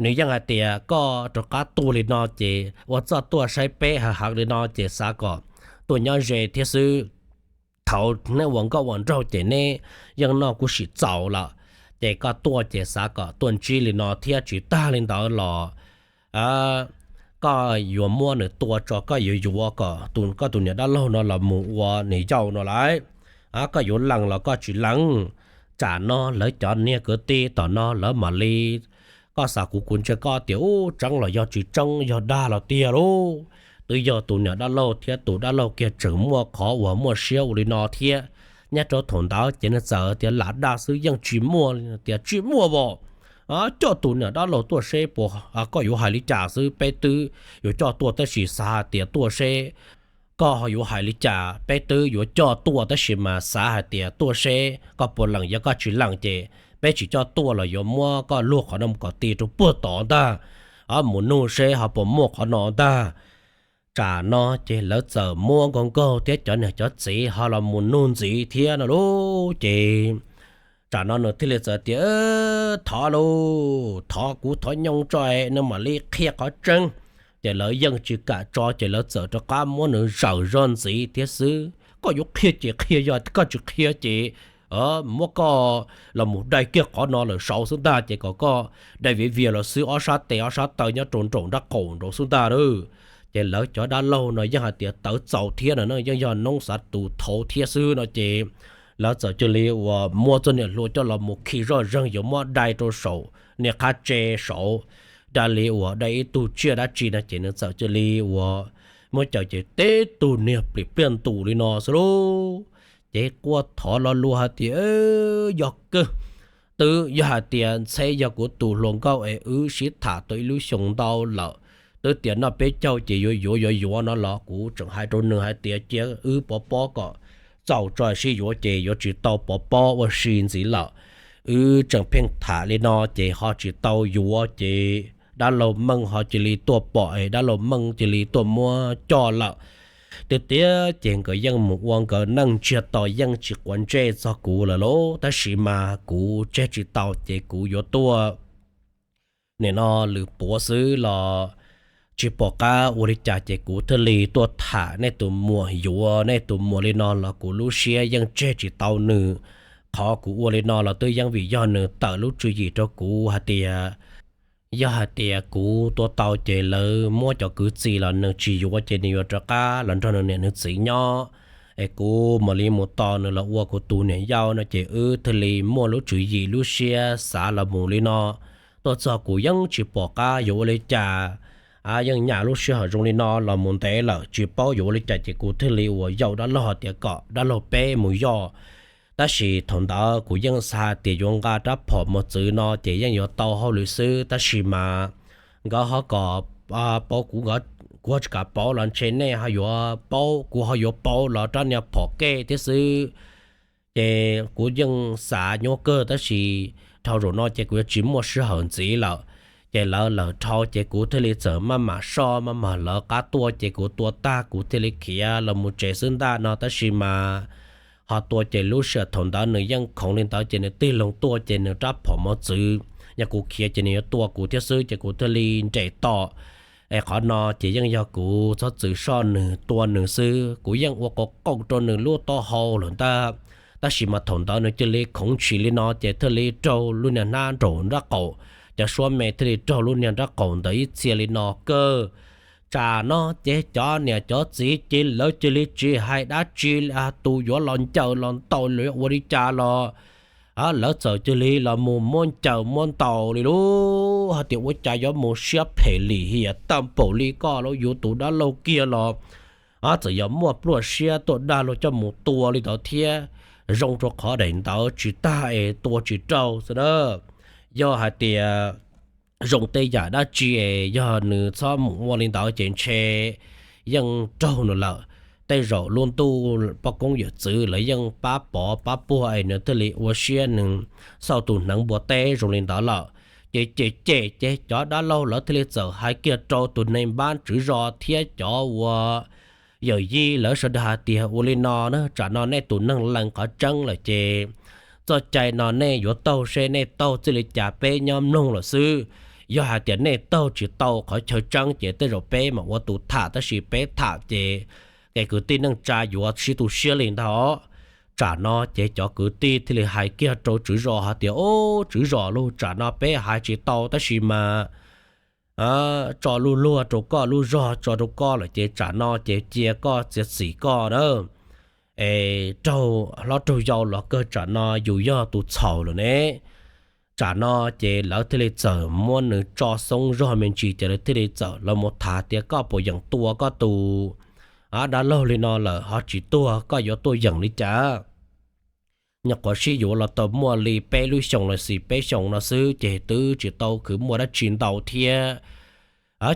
Nws yeej hais tias koj rov qab tuaj li no ces ua txoj tuaj saib peb heev heev li no ces xav kom tuaj nyob ze thiab xwb. Thaud neb ua nkauj ua nraug ces neb yeej noj kuj sim txaus lawm, ces koj tuaj ces xav kom tuaj ntsib li no thiab, tsis tag li ntawd los koj yuav muab nws tua tso, koj yuav yuav kom koj tus niam dab laug no los mus ua niam yau no lauj. Koj yuav lees los koj tsis lees. Tsam no lawv cov niag kwv tij tom no lawv mam li, koj xav kuv kuv ntsia koj tias ub tseeb los yog tsis tseeb, yog dag los tiag lauj. Twb yog tus niam dab laug thiab tus dab laug kiag tseem muaj qhov uas muaj siab ua li no thiab. Nyob rau thaum ntawd ces nws txawm tias lam dag xwb yeej tsis muaj li, tias tsis muaj as, coj tus niam dab laug tuaj seb puas, koj yuav hais li cas xwb peb twb yuav coj tuaj tab sis xav hais tias tuaj seb koj ho yuav hais li cas, peb twb yuav coj tuaj tab sis mas xav hais tias tuaj seb koj puas lees, yog koj tsis lees ces peb tsis coj tuaj los yuav muab koj luag qhov no mus kom ti rau puag tod ntag, mus nug seb ho puas muaj qhov no ntag. Tsam no ces lawv txawm muab nkauj nkauj thiab cov niam cov txiv ho los mus nug ntxiv thiab no lauj. Ces tsam no nws thiaj li txawm tias thov lauj, thov kuv thov nyooj tso, nws mam li qhia qhov tseeb. Ces lawv yeej tsis kam tso ces lawv txawm rov qab muab nws zawm zog ntxiv thiab xwb. Koj yuav qhia ces qhia, yog koj tsis qhia ces muab koj los mus dai kiag qhov no lawm saud xwb ntag, ces kom koj dai viv vias los xwb, ob sab tes ob sab taw nyob rau nraum nraub qaum nraud xwb ntag lauj. Ces lawv cov dab laug no yeej hais tias tawv txaus thiab no na, yeej yog noob xav tus thaud thiab xwb no ces lawv txawm cia li uas muab txoj niag hlua coj los mus khi zoj zeeg yuav muab dai rau saum niag qhab tse saud, dai li uas dai ib tug tsiaj dab tsi no ces nws txawm cia li uas muab caws ces teb tug niag plim pliaj ntus li no xwb lauj. Ces quaj thov lo lus hais tias yog kawg, twb yog hais tias ntxheb yog kuv tus hluas nkauj es wb sib tham tau ib lub xyoo ntau lawm, twb tias noj peb caug ces yuav yuav yuav yuav no los kuv tseem hais rau nws hais tias cia wb pov pob kom txaus tso sib yuav ces yuav tsis tau pov pob ua si ntxiv lawm. Wb tseem pheej tham li no ces ho tsis tau yuav ces dab laug Meej ho cia li tuaj pom es dab laug Meej cia li tuaj muab coj lawm. Tiag tiag ces nkawd yeej mus ua nkawd neej ntsiag to yeej tsis quav ntsej txog kuv lawm lauj, tab sis mas kuv tseg tsis tau ces kuv yuav tuaj nim no lwm puav xwb los tsis pom qab ua li cas ces kuv thiaj li tuaj tham nej tus muam, yuav nej tus muam li no los kuv lub siab yeej tseg tsis tau nws. Qhov kuv ua li no los twb yeej vim yog nws tawm lub tswv yim rau kuv hais tias yog hais tias kuv tua tau ces lawv muab cov kwv txis los nws tsis yuav ces nws yuav rov qab los nrog nws niam nws txiv nyob. Es kuv mam li mus tos nws los ua kuv tus niam yau no ces wb thiaj li muaj lub tswv yim lub siab xav los mus li no. Tuaj txog kuv yeej tsis pom qab yuav ua li cas, yeej nyam lub sij hawm zoo li no los mus ntev lawm tsis paub yuav ua li cas ces kuv thiaj li uas yaum dab laug tias kom dab laug peb mus yoj. Tab sis thaum ntawd kuv yeej xav tias yuav nqa rab phom mos txwv no ces yeej yuav tau hauj lwm xwb, tab sis mas nkawd ho kom paub kuv, kuv ho tsis kam pauv los ntshe nej ho yuav paub, kuv ho yuav pauv los rab niag phom kej thiab xwb. Ces kuv yeej xav nyuaj kawg tab sis dhau zaum no ces kuv yuav tsis muaj sij hawm ntxiv lawm. Ces lawv lawm dhau ces kuv thiaj li txawm maj mam soj maj mam lawv qab tuaj ces kuv tua tag kuv thiaj li khiav los mus tsev xwb ntag no, tab sis mas ho tua ces lub sij hawm thaum ntawd nws yeej khoov li ntawd ces nws tig loo tuaj ces nws rab phom mos txwv, yog kuv khiav ces nws yuav tua kuv thiab xwb ces kuv thiaj li nres tom. Es qhov no ces yeej yog kuv txhob txwm soj nws tua nws xwb, kuv yeej ua qhov qauj rau nws lub taub hau lawm ntag. Tab sis mas thaum ntawd nws cia li khoov ntshis li no ces thiaj li raug lub niag hnab nraum nraub qaum, cov suab me thiaj li raug lub niag nraub qaum ntawd ib txhia li no kawg. Tsam no ces cov niam cov txiv ces lawv cia li tsis hais dab tsi, tus yuav los ncaws los ntaus los ua li cas los lawv txawm cia li los mus muab ncaws muab ntaus li lub hais tias ua cas yuav mus siab phem lim hiam tag npaum li koj los yus tus dab laug kiag los txawm yog muaj pluaj siab tuaj dag luag coj mus tua li ntawd thiab. Zoo rau qhov daim ntawd tsis tag es tua tsis raug xwb na. Yog hais tias zoo tej yam dab tsi es yog nws txhob mus ua li ntawd ces ntshe yeej raug nws lawm. Tej zaum lub ntuj poj koob yawm txwv lawv yeej pab pov pab puag es nws thiaj li ua siab nws xauj tus hneev npua teb zoo li ntawd lawm. Ces cem cem ces cov dab laug lawv thiaj li txawm hais kiag rau tus neeg npab tswv zos thiab cov uas yawm yij lawv sawv daws hais tias ua li no na, tsam no nej tus neeg lees qhov tseeb lawm ces txoj cai no nej yuav taug seb nej taug txij li cas peb nyob mloog lawm xwb. Yog hais tias nej taug tsis tau qhov chaw tseeb ces tej zaum peb mam ua tus tham, tab sis peb tham ces kev kwv tij neej tsa yuav sib tu siab li ntag os. Tsam no ces cov kwv tij thiaj li hais kiag rau tswv zos hais tias, Ub, tswv zos lauj, tsam no peb hais tsis tau tab sis mas tso lub luag rau koj, lub zog tso rau koj lawm ces tsam no ces cia koj txiav txim koj na. Es raug hlob raug yau los kawg tsam no yus yog tus txhaum lawm ne. Tsam no ces lawv thiaj li txawm muab nws tso xoob zog me ntsis ces lawv thiaj li txawm los mus tham tias, Koj puas yeem tua koj tus dab laug li no lawm ho tsis tuag, koj yuav tuaj yeem li cas? Nyuam qhuav sib yuav los tau muaj li peb lub xyoos los xij peb xyoos no xwb ces twb tsis tau khwv muaj dab tsi ntau thiab.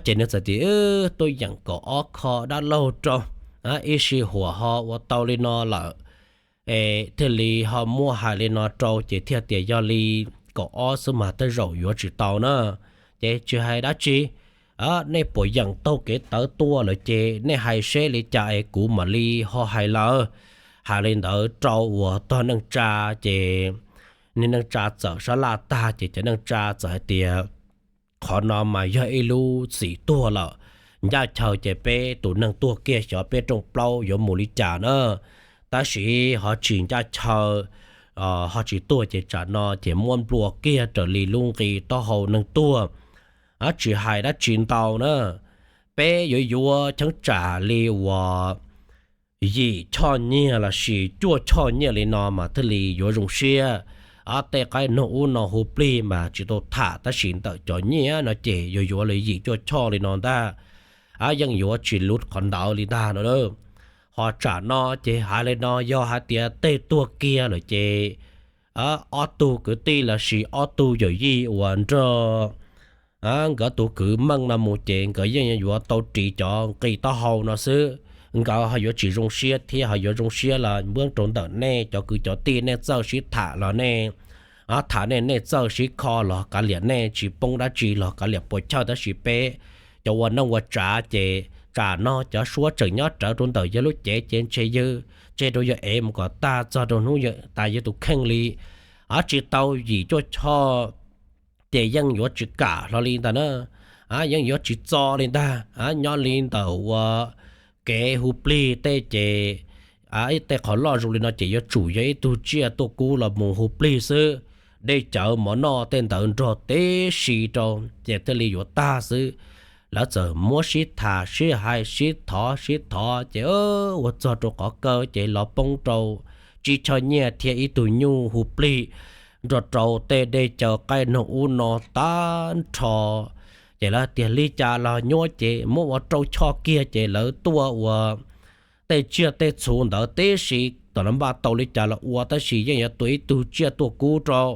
Ces nws txawm tias, Tuaj yeem kaum ob kho dab laug rau, ib sij huam ho ua tau li no lawm es thiaj li ho muaj hais li no rau ces thiaj tias yog li kaum ob xwb mas tej zaum yuav tsis tau na. Ces tsis hais dab tsi, nej puas yeem taug kev tawv tuaj lawm ces nej hais seb li cas es kuv mam li ho hais lawm. Hais li ntawd rau uas tog neej tsa ces niag neej tsa txawm sab laj tag ces cov neej tsa txawm hais tias, Qhov no mas yog ib lub txim tuag lawm. Ncaj chaw ces peb tus neeg tuag kiag xyov peb rooj plaub yuav mus li cas na. Tab sis ho tsis ncaj chaw, ho tsis tuag ces tsam no ces muab nplua kiag raws li lub nqi taub hau neeg tuag. Tsis hais dab tsi ntau na, peb yuav yuav cheeb tsam li uas yim choj nyiaj lossis cuaj choj nyiaj li no mas thiaj li yuav zoo siab. Tej qaib noog ub no hu plig mas tsis tau tham tab sis ntawm cov nyiaj no ces yuav yuav li yim cuaj choj li no ntag. Yeej yuav tsis luv qhov ntawd li ntag no. Ho tsam no ces hais li no, yog hais tias tej tuag kiag lawm ces ob tug kwv tij lossis ob tug yawm yij uas nrog nkawd tus kwv Meej no mus ces nkawd yeej yuav tau ris cov nqi taub hau no xwb. Nkawd ho yuav tsis zoo siab thiab, ho yuav zoo siab los npuab rau ntawm nej cov kwv cov tij, nej txawj sib tham los nej, tham nej, nej txawj sib kho los kav liam, nej tsis poob dab tsi los kav liam puas chawj, tab sis peb cov ua neej ua tsav ces tsam no cov suab tseem nyob rawv rau ntawm yawg lub cev ces ntshe yawg tseg rau yawg ev mus kom tag txog rau hnub yawg tas yawg tus kheej li, tsis tau yim cuaj choj ces yeej yuav tsis kam hlo li ntag na. Yeej yuav tsis txo li ntag. Nyob li ntawm ua kev hu plig tej ces tej qhov loj zoo li no ces yuav tsum yog ib tug tsiaj tuaj kub los mus hu plig xwb. Dej cawv mov noj tej ntawd nrog tib si rau ces thiaj li yuav tag xwb. Lawv txawm muab sib tham sib hais sib thov sib thov ces ua txog rau qhov kawg ces los poob rau tsib choj nyiaj thiab ib tug nyuj hu plig nrog rau tej dej cawv qaij noog ub no tag nrho. Ces lawv tias li cas los nyuab ces muab ua rau choj kiag ces lawv tuaj ua tej tsiaj tej txhu ntawd tib si, tom no npaj tau li cas los ua tab sis yeej yuav tua ib tug tsiaj tuaj kub rau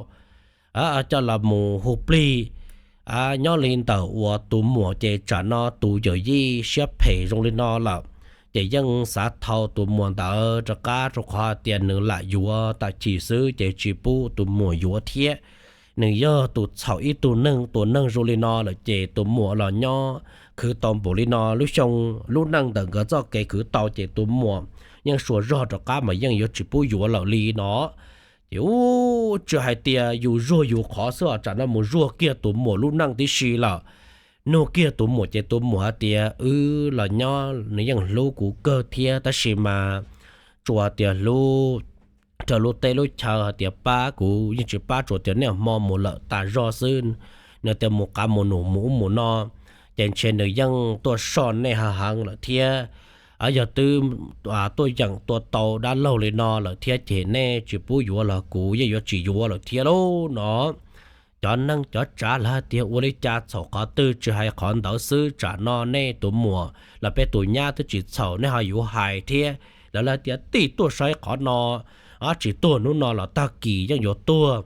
coj los mus hu plig. Nyob li ntawm uas tus muam ces tsam no tus yawm yij siab phem zoo li no lawm, ces yeej xav thau tus muam ntawd rov qab rau qhov hais tias nws lam yuav tag kis xwb ces tsis pub tus muam yuav thiab. Nws yog tus txhaum ib tug neeg tua neeg zoo li no lawm ces tus muam los nyob khwv tau npaum li no lub xyoo, lub neej ntawm nkawd txoj kev khwv tau ces tus muam yeej suas zog rov qab mas yeej yuav tsis pub yuav lawm li no. Ces ub, tsis hais tias yus zuag yus qhov xwb os, tsam no mus zuag kiag tus muam lub neej tib si lawm. Nug kiag tus muam ces tus muam hais tias wb los nyob nws yeej hlub kuv kawg thiab tab sis mas tsuas tias hlub rau lub teb lub chaw hais tias pab kuv yeej tsis pab, tsuas tias niaj hmo mus lawm tas zog xwb, nws tias mus qav mus num mus ub mus no, ces ntshe nws yeej tuaj soj nej heev heev lawm thiab. Yog twb tuaj yeem tua tau dab laug li no lawm thiab ces nej tsis pub yuav los kuv yeej yuav tsis yuav lawm thiab lauj no. Cov neeg cov tsav lawv hais tias ua li cas txhaum qhov twg tsis hais qhov ntawd xwb, tsam no nej tus muam los peb tus nyab twb tsis txhaum nej ho yuav hais thiab. Lawv hais tias tij tuaj saib qhov no, tsis tuag hnub no los tag kis yeej yuav tuag.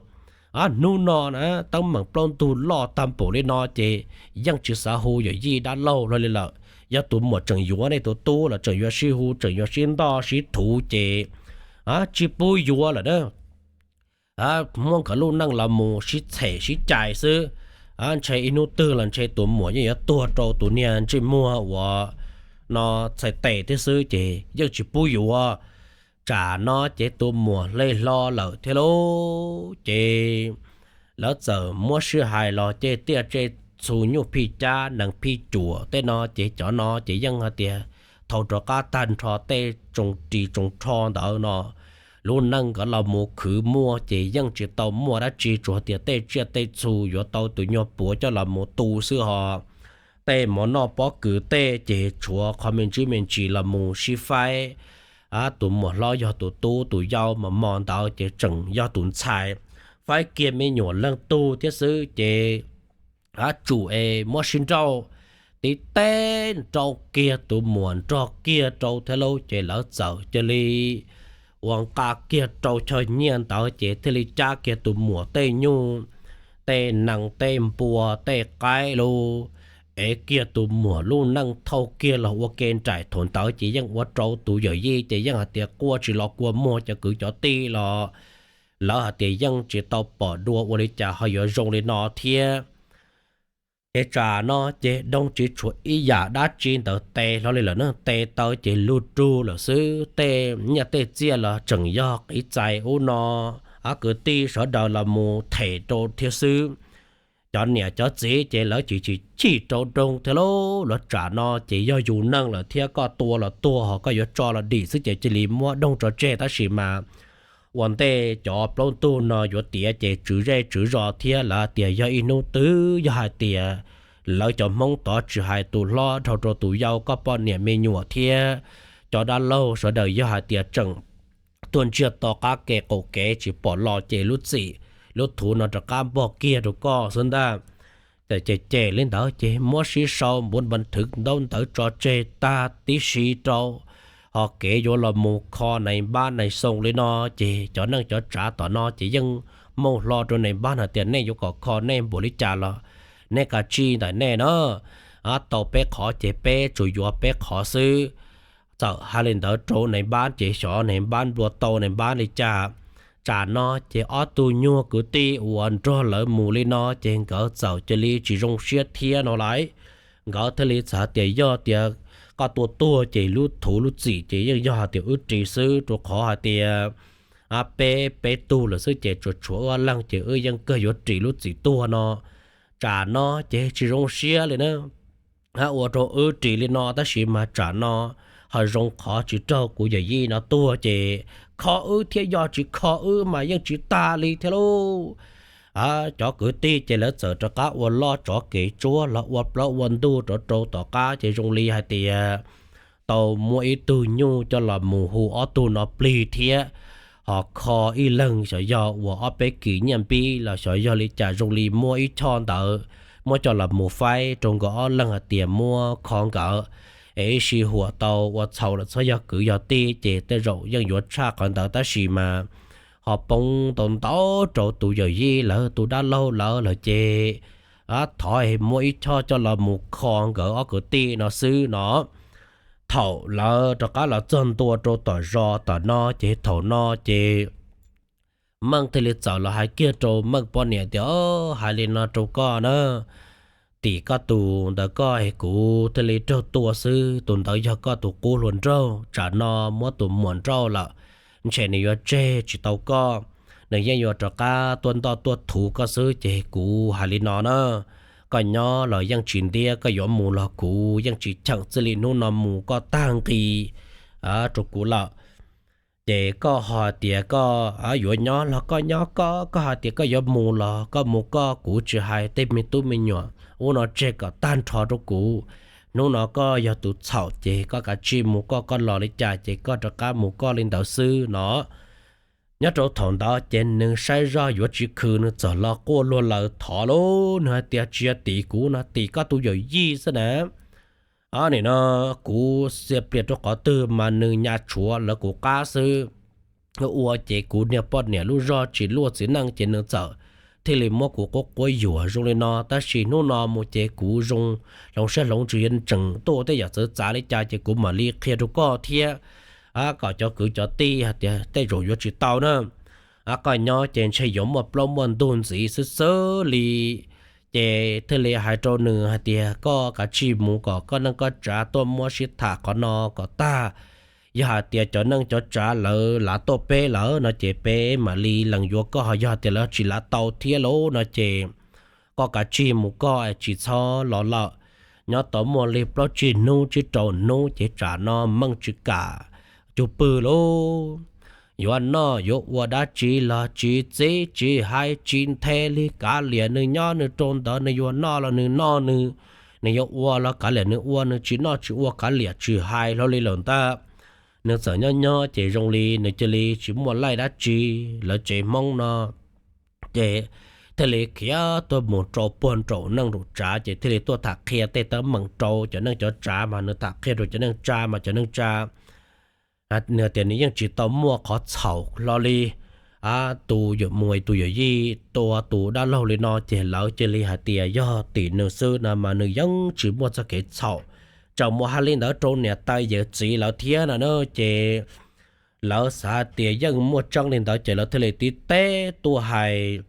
Hnub no na teeb meem plaub ntug loj tag npaum li no ces yeej tsis xav hu yawm yij dab laug hlo li lawm. Yog tus muam tseem yuav nej tus tub los tseem yuav sib hu, tseem yuav sib ntoj sib thuv ces tsis pub yuav lawm na. Muab nkawd lub neej los mus sib txhem sib cais xwb. Ntshe ib hnub twg los ntshe tus muam yeej yuav tuag rau tus niag ntsej muag uas no txhais tes thiab xwb ces yeej tsis pub yuav. Tsam no ces tus muam hle hlo lawm thiab lauj ces lawv txawm muab sij hais los ces tiaj tsej txhu nyuj phij cab nees phij cuam tej no ces cov no ces yeej hais tias thau rov qab tag nrho tej tsoos ris tsoos rho ntawd no. Lub neej nkawd los mus khwv muaj ces yeej tsis tau muaj dab tsi, tsuas tias tej tsiaj tej txhu yuav tau tus nyuag puav coj los mus tu xwb ho. Tej mov noj pob kws tej ces tshuav qhov me ntsis me ntsis los mus sib faib. Tus muam hlob yog tus tub, tus yau mas hmo ntawd ces tseem yog tus ntxhais, faib kiag me nyuam leej tug thiab xwb ces tsum es muab sib nrauj, tib teb nrauj kiag tus muam nrog kiag rau thiab lauj ces lawv txawm cia li ua nqa kiag rau choj nyiaj ntawd ces thiaj li cab kiag tus muam tej nyuj, tej nees tej npua tej qaib lauj, ev kiag tus muam lub neej thauj kiag los ua ke nraim. Thaum ntawd ces yeej ua rau tus yawm yij ces yeej hais tias quaj tsis los kua muag, cov kwv cov tij los lawv hais tias yeej tsis tau pom dua ua li cas ho yuav zoo li no thiab. Ces tsam no ces Doog tsis tshuav ib yam dab tsi ntawd tes hlo li lawm na, tes taw ces lug rug lawm xwb, tej nyiaj tej txiaj los tseem yog qiv txais ub no, kwv tij sawv daws los mus them rau thiab xwb. Cov niam cov txiv ces lawv tsis chim rau Doog thiab lauj, los tsam no ces yog yus neeg lawm thiab, koj tua los tuag ho koj yuav tso los dim xwb ces cia li muab Doog tso tseg. Tab sis mas ua ntej cov plaub ntug no yuav tiav ces tswv zej tswv zos thiab lawv tias yog ib hnub twg yog hais tias lawv cov Hmoob tod tsis hais tus hlob dhau rau tus yau, koj poj niam me nyuam thiab cov dab laug sawv daws yog hais tias tseem tuaj ntsiag to qab ke qaum kev tsis pom los ces lub txim lub thuv no rov qab npog kiag rau koj xwb ntag. Ces cem li ntawd ces muab sib sau npuv npa thwv ntaub ntawv tso tseg tag tib si rau, ho kev yuav los mus kho nais npab nais xoo li no ces cov neej cov tsav tom no ces yeej mooj hlo rau nais npab hais tias nej yuav kom kho nej npaum li cas los nej kav tsij ntawm nej na, tau peb qhov ces peb tsuas yuav peb qhov xwb. Txawm hais li ntawd rau nais npab ces xyov nais npab nplua tau nais npab li cas. Tsam no ces ob tug nyuag kwv tij uas nrog lawv mus li no ces nkawd txawm cia li tsis zoo siab thiab no lawm. Nkawd thiaj li txawm tias yog tias koj tua tuag ces lub thuv lub txim ces yeej yog hais tias wb ris xwb, rau qhov hais tias peb peb tug lawm xwb ces tsuas tshuav wb ob leeg ces wb yeej kawg yuav ris lub txim tuag no. Tsam no ces tsis zoo siab li na. Ua rau wb ris li no tab sis mas tsam no ho zoo qhov tsis raug kuv yawm yij no tuag ces kho wb thiab, yog tsis kho wb mas yeej tsis tag li thiab lauj. Cov kwv tij ces lawv txawm rov qab ua loj tsov kev tsuab los ua plaub ua ntug rov rau tom qab ces zoo li hais tias tau muab ib tug nyuj coj los mus hu ob tug no plig thiab, ho kho ib leeg xyov yog uas ob peb kis nyiaj npib los xyov yog li cas zoo li muab ib choj ntawd muab coj los mus faib rau nkawd ob leeg hais tias muab kho nkawd es ib sij huam tau ua txhaum lawm txhob yog kwv yog tij ces tej zaum yeej yuav tshaj qhov ntawd tab sis mas ho poob tau ntau rau tus yawm yij lawv tus dab laug lawv lawm ces thov muab ib choj coj los mus kho nkawd ob kwv tij no xwb no. Thaum lawv rov qab los txog ntua rau tom zos tom no ces thaum no ces Meej thiaj li txawm los hais kiag rau Meej poj niam tias, Hais li no rau koj na, tim koj tus ntawd koj es kuv thiaj li raug tua xwb, tus ntawd yog koj tus qub hluas nraug, tsam no muab tus muam nrauj lawm, ntshe nws yuav tseg tsis tau koj, nws yeej yuav rov qab tuaj ntoj tuaj thuv koj xwb ces kuv hais li no na, koj nyob los yeej tsis ntiab, koj yuav mus los kuv yeej tsis cheem, txij li hnub no mus koj tag nqi rau kuv lawm. Ces koj ho tias koj yuav nyob los koj nyob koj, koj hais tias koj yuav mus los koj mus koj, kuv tsis hais tej me tub me nyuam ub no tseg kom tag nrho rau kuv. Hnub no koj yog tus txhaum ces koj kav tsij mus koj, koj los li cas ces koj rov qab mus koj li ntawd xwb no. Nyob rau thaum ntawd ces nws saib zoj yuav tsis khwv, nws txawm los quaj luag lawm thov lauj, nws hais tias, Tsis yog tim kuv no, tim koj tus yawm yij xwb na. Nim no kuv xia plias rau qhov twg mas nws nyas tshuav lawv kuv qab xwb. Ua ces kuv niag poj niam lub zog tsis luaj txiv neej ces nws txawm thiaj li muab kuv quab quab yuam zoo li no, tab sis hnub no mus ces kuv zoo hloov siab hloov ntsws, yuav tseem tuaj tej yam txawv txav li cas ces kuv mam li qhia rau koj thiab kom cov kwv cov tij hais tias tej zaum yuav tsis tau na. Koj nyob ces ntshe yuav muaj plaub muaj ntug ntxiv xwb xwb li. Ces thiaj li hais rau nws hais tias, Koj kav tsij mus kom koj neej koj tsav tuaj muab sib tham qhov no kom tag. Yog hais tias cov neej cov tsav lawv lav tuaj peb lawm no ces peb mam li lees yuav koj, ho yog tias lawv tsis lav tau thiab lauj no ces koj kav tsij mus koj, tsis txhob los lawm. Nyob tau muaj li plaub tsib hnub tsib rau hnub ces tsam no Meej tsis kam cug pw lauj. Yuav noj yuav ua dab tsi los tsis txib tsis hais tsis nthe li, kav liam nws nyob nws rau ntawd, nws yuav noj los nws noj nws, nws yuav ua los kav liam nws ua, nws tsis noj tsis ua kav liam tsis hais hlo li lawm ntag. Nws txawm nyob nyob ces zoo li nws cia li tsis muaj laij dab tsi. Lawv tsev Hmoob no ces thiaj li khiav tuaj mus rau puag nraum neej nraum tsav ces thiaj li tuaj tham qhia tej teeb meem rau cov neej cov tsav, mas nws tham qhia rau cov neej tsa mas cov neej tsa nws tias nws yeej tsis tau muaj qhov txhaum hlo li. Tus yawm mus tus yawm yij tua tus dab laug li no ces lawv cia li hais tias yog tim nws xwb no mas nws yeej tsis muaj txoj kev txhaum. Tseem mus hais li ntawd rau niam tais yawm txiv lawv thiab no na, ces lawv xav hais tias yeej muaj tseeb li ntawd ces lawv thiaj li tib teb tuaj hais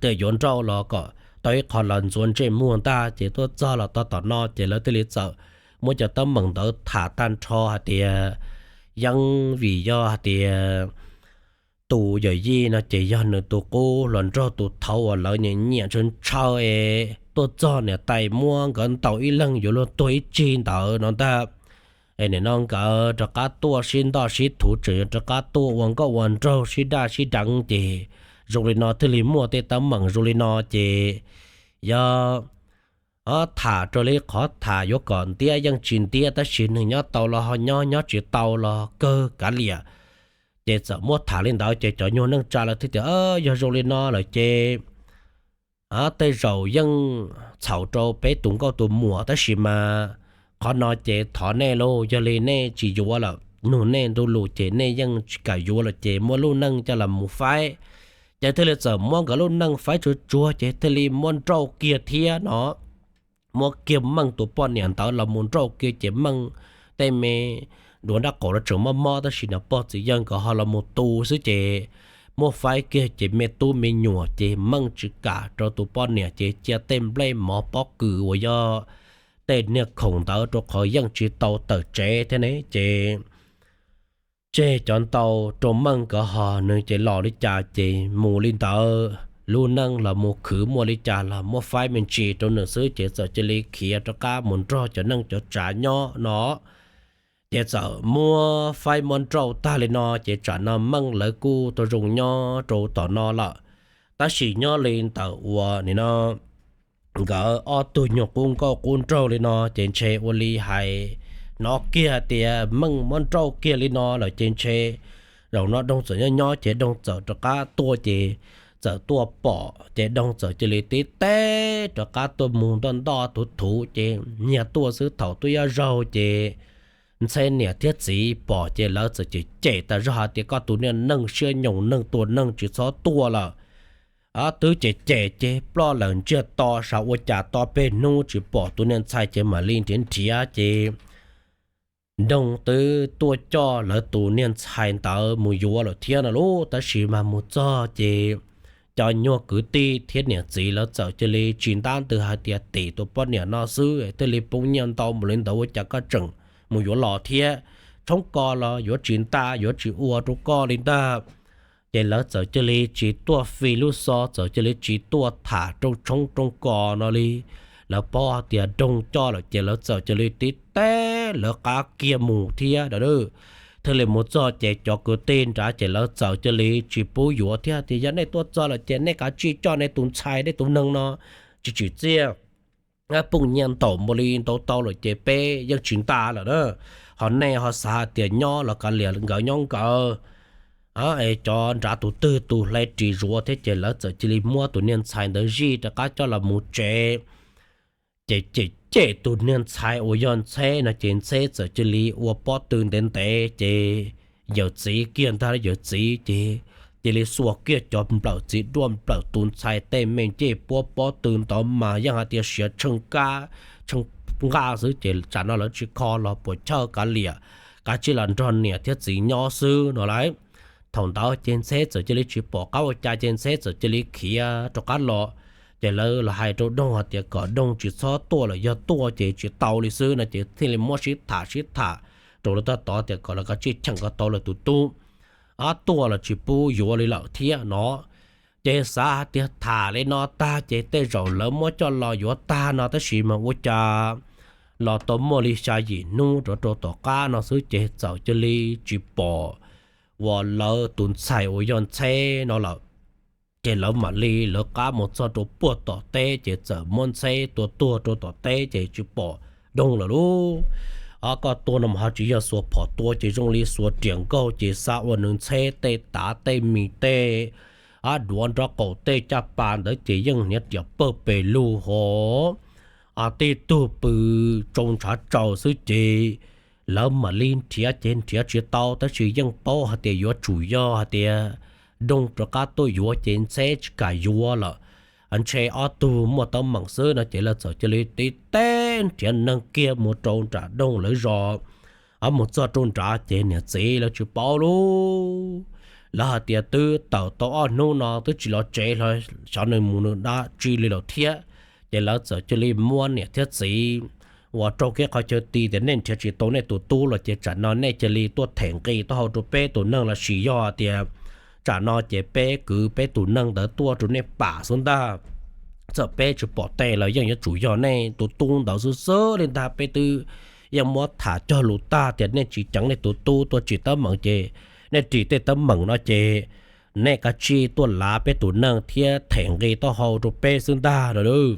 tias yuav nrauj los kom tau ib qho los ntxuav ntsej muag ntag. Ces tuaj txog los txog tom no ces lawv thiaj li txawm muab cov teeb meem ntawd tham tag nrho hais tias yeej vim yog hais tias tus yawm yij no ces yog nws tus qub hluas nraug tus thaud uas lawv nyiam nyiam ntshaw ntshaw es tuaj txog niam tais muab nkawd ntaus ib leeg yuav luag tuag ib tsig ntawd no ntag. Es nim no nkawd rov qab tuaj sib ntoj sib thuv, tseem yuav rov qab tuaj ua nkauj ua nraug sib daj sib deev ces zoo li no thiaj li muaj tej teeb meem zoo li no ces yog tham raws li qhov tham yuav kom ntiab yeej tsis ntiab, tab sis nws nyob tau los ho nyob, nyob tsis tau los kawg kav liam. Ces txawm muab tham li ntawd ces cov nyuag neej tsa lawv thiaj tias, Yog zoo li no lawm ces tej zaum yeej txhaum rau peb tus nkauj tus muam, tab sis mas qhov no ces thov nej lauj, yog li nej tsis yuav lawm, nug nej ntu lus ces nej yeej tsis kam yuav lawm ces muab lub neej coj los mus faib, Ces thiaj li txawm muab nkawd lub neej faib tsuag tsuag ces thiaj li muab nrauj kiag thiab no. Muab kiag Meej tus poj niam ntawd los mus nrauj kiag ces Meej tej me duav nrab qaum los tseem mob mob tab sis niam pog txiv yawg nkawd ho los mus tu xwb ces muab faib kiag ces me tub me nyuam ces Meej tsis kam rau tus poj niam ces cia tej nplej mov pob kws uas yog tej niag khoom ntawd rau qhov yeej tsis tau tawm tsev thiab ne ces tseg cov ntau rau Meej nkawd ho nws ces los li cas ces mus li ntawd, lub neej los mus khwv muaj li cas los muab faib me ntsis rau nws xwb ces txawm cia li khiav rov qab mus nrog cov neej cov tsav nyob no. Ces txawm muab faib muab nrauj tag li no ces tsam no Meej lawv kuj tau zoo nyob rau tom no lawm. Tab sis nyob li ntawm uas nim no nkawd ob tug nyuag qub nkauj qub nraug li no ces ntshe ua li hais, hnov kiag tias Meej muab nrauj kiag li no lawm ces ntshe zaum no Doog txawm nyob nyob ces Doog txawm rov qab tuaj ces txawm tuaj pom ces Doog txawm cia li tib teb rov qab tuaj mus ntoj ntoj thuv thuv ces nyiag tuaj xwb thaum tuaj ib zaug ces Ntxheb niam thiab txiv pom ces lawv txawm cem cem tas zog hais tias koj tus niag neeg siab nyoos neeg tua neeg tsis txhob tuaj lawm. Twb cem cem ces ploj lawm ntsiag to sav ua cas tau peb hnub tsis pom tus niag ntxhais ces mam li nrhiav nrhiav ces Doog twb tuaj coj lawv tus niag ntxhais ntawd mus yuav lawm thiab no lauj. Tab sis mas mus txog ces cov nyuag kwv tij thiab niam txiv lawv txawm cia li tsis ntab ntws hais tias tim tus poj niam no xwb thiaj li poob nyiaj ntau mus li ntawd ua cas koj tseem mus yuav los thiab, tshoob kos los yuav tsis nta yuav tsis ua rau koj li ntag. Ces lawv txawm cia li tsis tuaj fi lub xov, txawm cia li tsis tuaj tham rooj tshoob rooj kos no li. Lawv paub tias Doog coj lawm ces lawv txawm cia li tib teb lawv qab kiag mus thiab. Thiaj li mus txog ces cov kwv tij nrad ces lawv txawm cia li tsis pub yuav thiab tias yog nej tuaj txog lawm ces nej kav tsij coj nej tus ntxhais nej tus neeg no tsis tsim txiaj, poob nyiaj ntau mus li ntawd tau lawm ces peb yeej tsis nta lawm na. Ho nej ho xav hais tias nyob los kav liam nkawd nyob nkawd. Cov nrad tus twg tus hle ris zuav thiab ces lawv txawm cia li muab tus niag ntxhais ntawd zij rov qab coj los mus tsev. Ces cem cem tus niag ntxhais uas yog Ntxheb no ces Ntxheb txawm cia li ua pob tw ntev ntev ces yawm txiv kiag ntag, yawm txiv ces cia li xuas kiag cov nplawm txiv duaj nplawm tus ntxhais tej me ncej puab pob tw ntawd mas yeej hais tias siav tsheej nqa xwb ces tsam no lawv tsis kho los puas chawj kav liam, kav tsij los nrog niam thiab txiv nyob xwb no lauj. Thaum ntawd ces Ntxheb txawm cia li tsis pom qab ua cas ces Ntxheb txawm cia li khiav rov qab los. Ces lawv los hais rau Doog hais tias kom Doog tsis txhob tuaj lawm, yog tuaj ces tsis tau li xwb no ces thiaj li muab sib tham sib tham rau lawv tab tod tias kom lawv kav tsij cheem kom tau lawv tus tub, tuaj los tsis pub yuav li lawm thiab no. Ces xav hais tias tham li no tag ces tej zaum lawv muab coj los yuav tag no tab sis mas ua cas los tau muaj li xya yim hnub rov rau tom qab no xwb ces txawm cia li tsis pom uas lawv tus ntxhais uas yog Ntxheb no lawm. Ces lawv mam li lawv qab mus txog rau puag tom teb ces txawm muab Ntxheb tua tuag rau tom teb ces tsis pom Doog lawm lauj. Koj tua no mas ho tsis yog xuas phom tua ces zoo li xuas riam nkaug ces xav ua nws Ntxheb tej tav tej mis tej duav nraub qaum tej caj pas ntawd ces yeej hniav riam pawg pes lug hos tib tug pw tsau ntshav tsaus xwb ces lawv mam li nrhiav ces nrhiav tsis tau tab sis yeej paub hais tias yuav tsum yog hais tias Doog rov qab tuaj yuav ces Ntxheb tsis kam yuav lawm, ntshe ob tug muaj teeb meem xwb no ces lawv txawm cia li tib teb nrhiav neeg kiag mus rau nram Doog lawv zos. Mus txog rau nrad ces niam txiv lawv tsis paub lauj. Lawv hais tias twb tawm tau ob hnub no twb tsis los tsev los xyov nws mus nws dab tsi li lawm thiab. Ces lawv txawm cia li muab niam thiab txiv uas raug kev qhov chaw ti tias nej nrhiav tsis tau nej tus tub los ces tsam no nej cia li tuaj them nqi taub hau rau peb tus neeg los sis yog tias tsam no ces peb kwv peb tus neeg ntawd tuaj rau nej pam xwb ntag. Txawm peb tsis pom tej los yeej yuav tsum yog nej tus tub ntawd xwb xwb li ntag. Peb twb yeej muab tham cog lus tag tias nej tsis ceev nej tus tub tuaj tsim teeb meem ces nej ris tej teeb meem no ces nej kav tsij tuaj lav peb tus neeg thiab them nqi taub hau rau peb xwb ntag no lauj.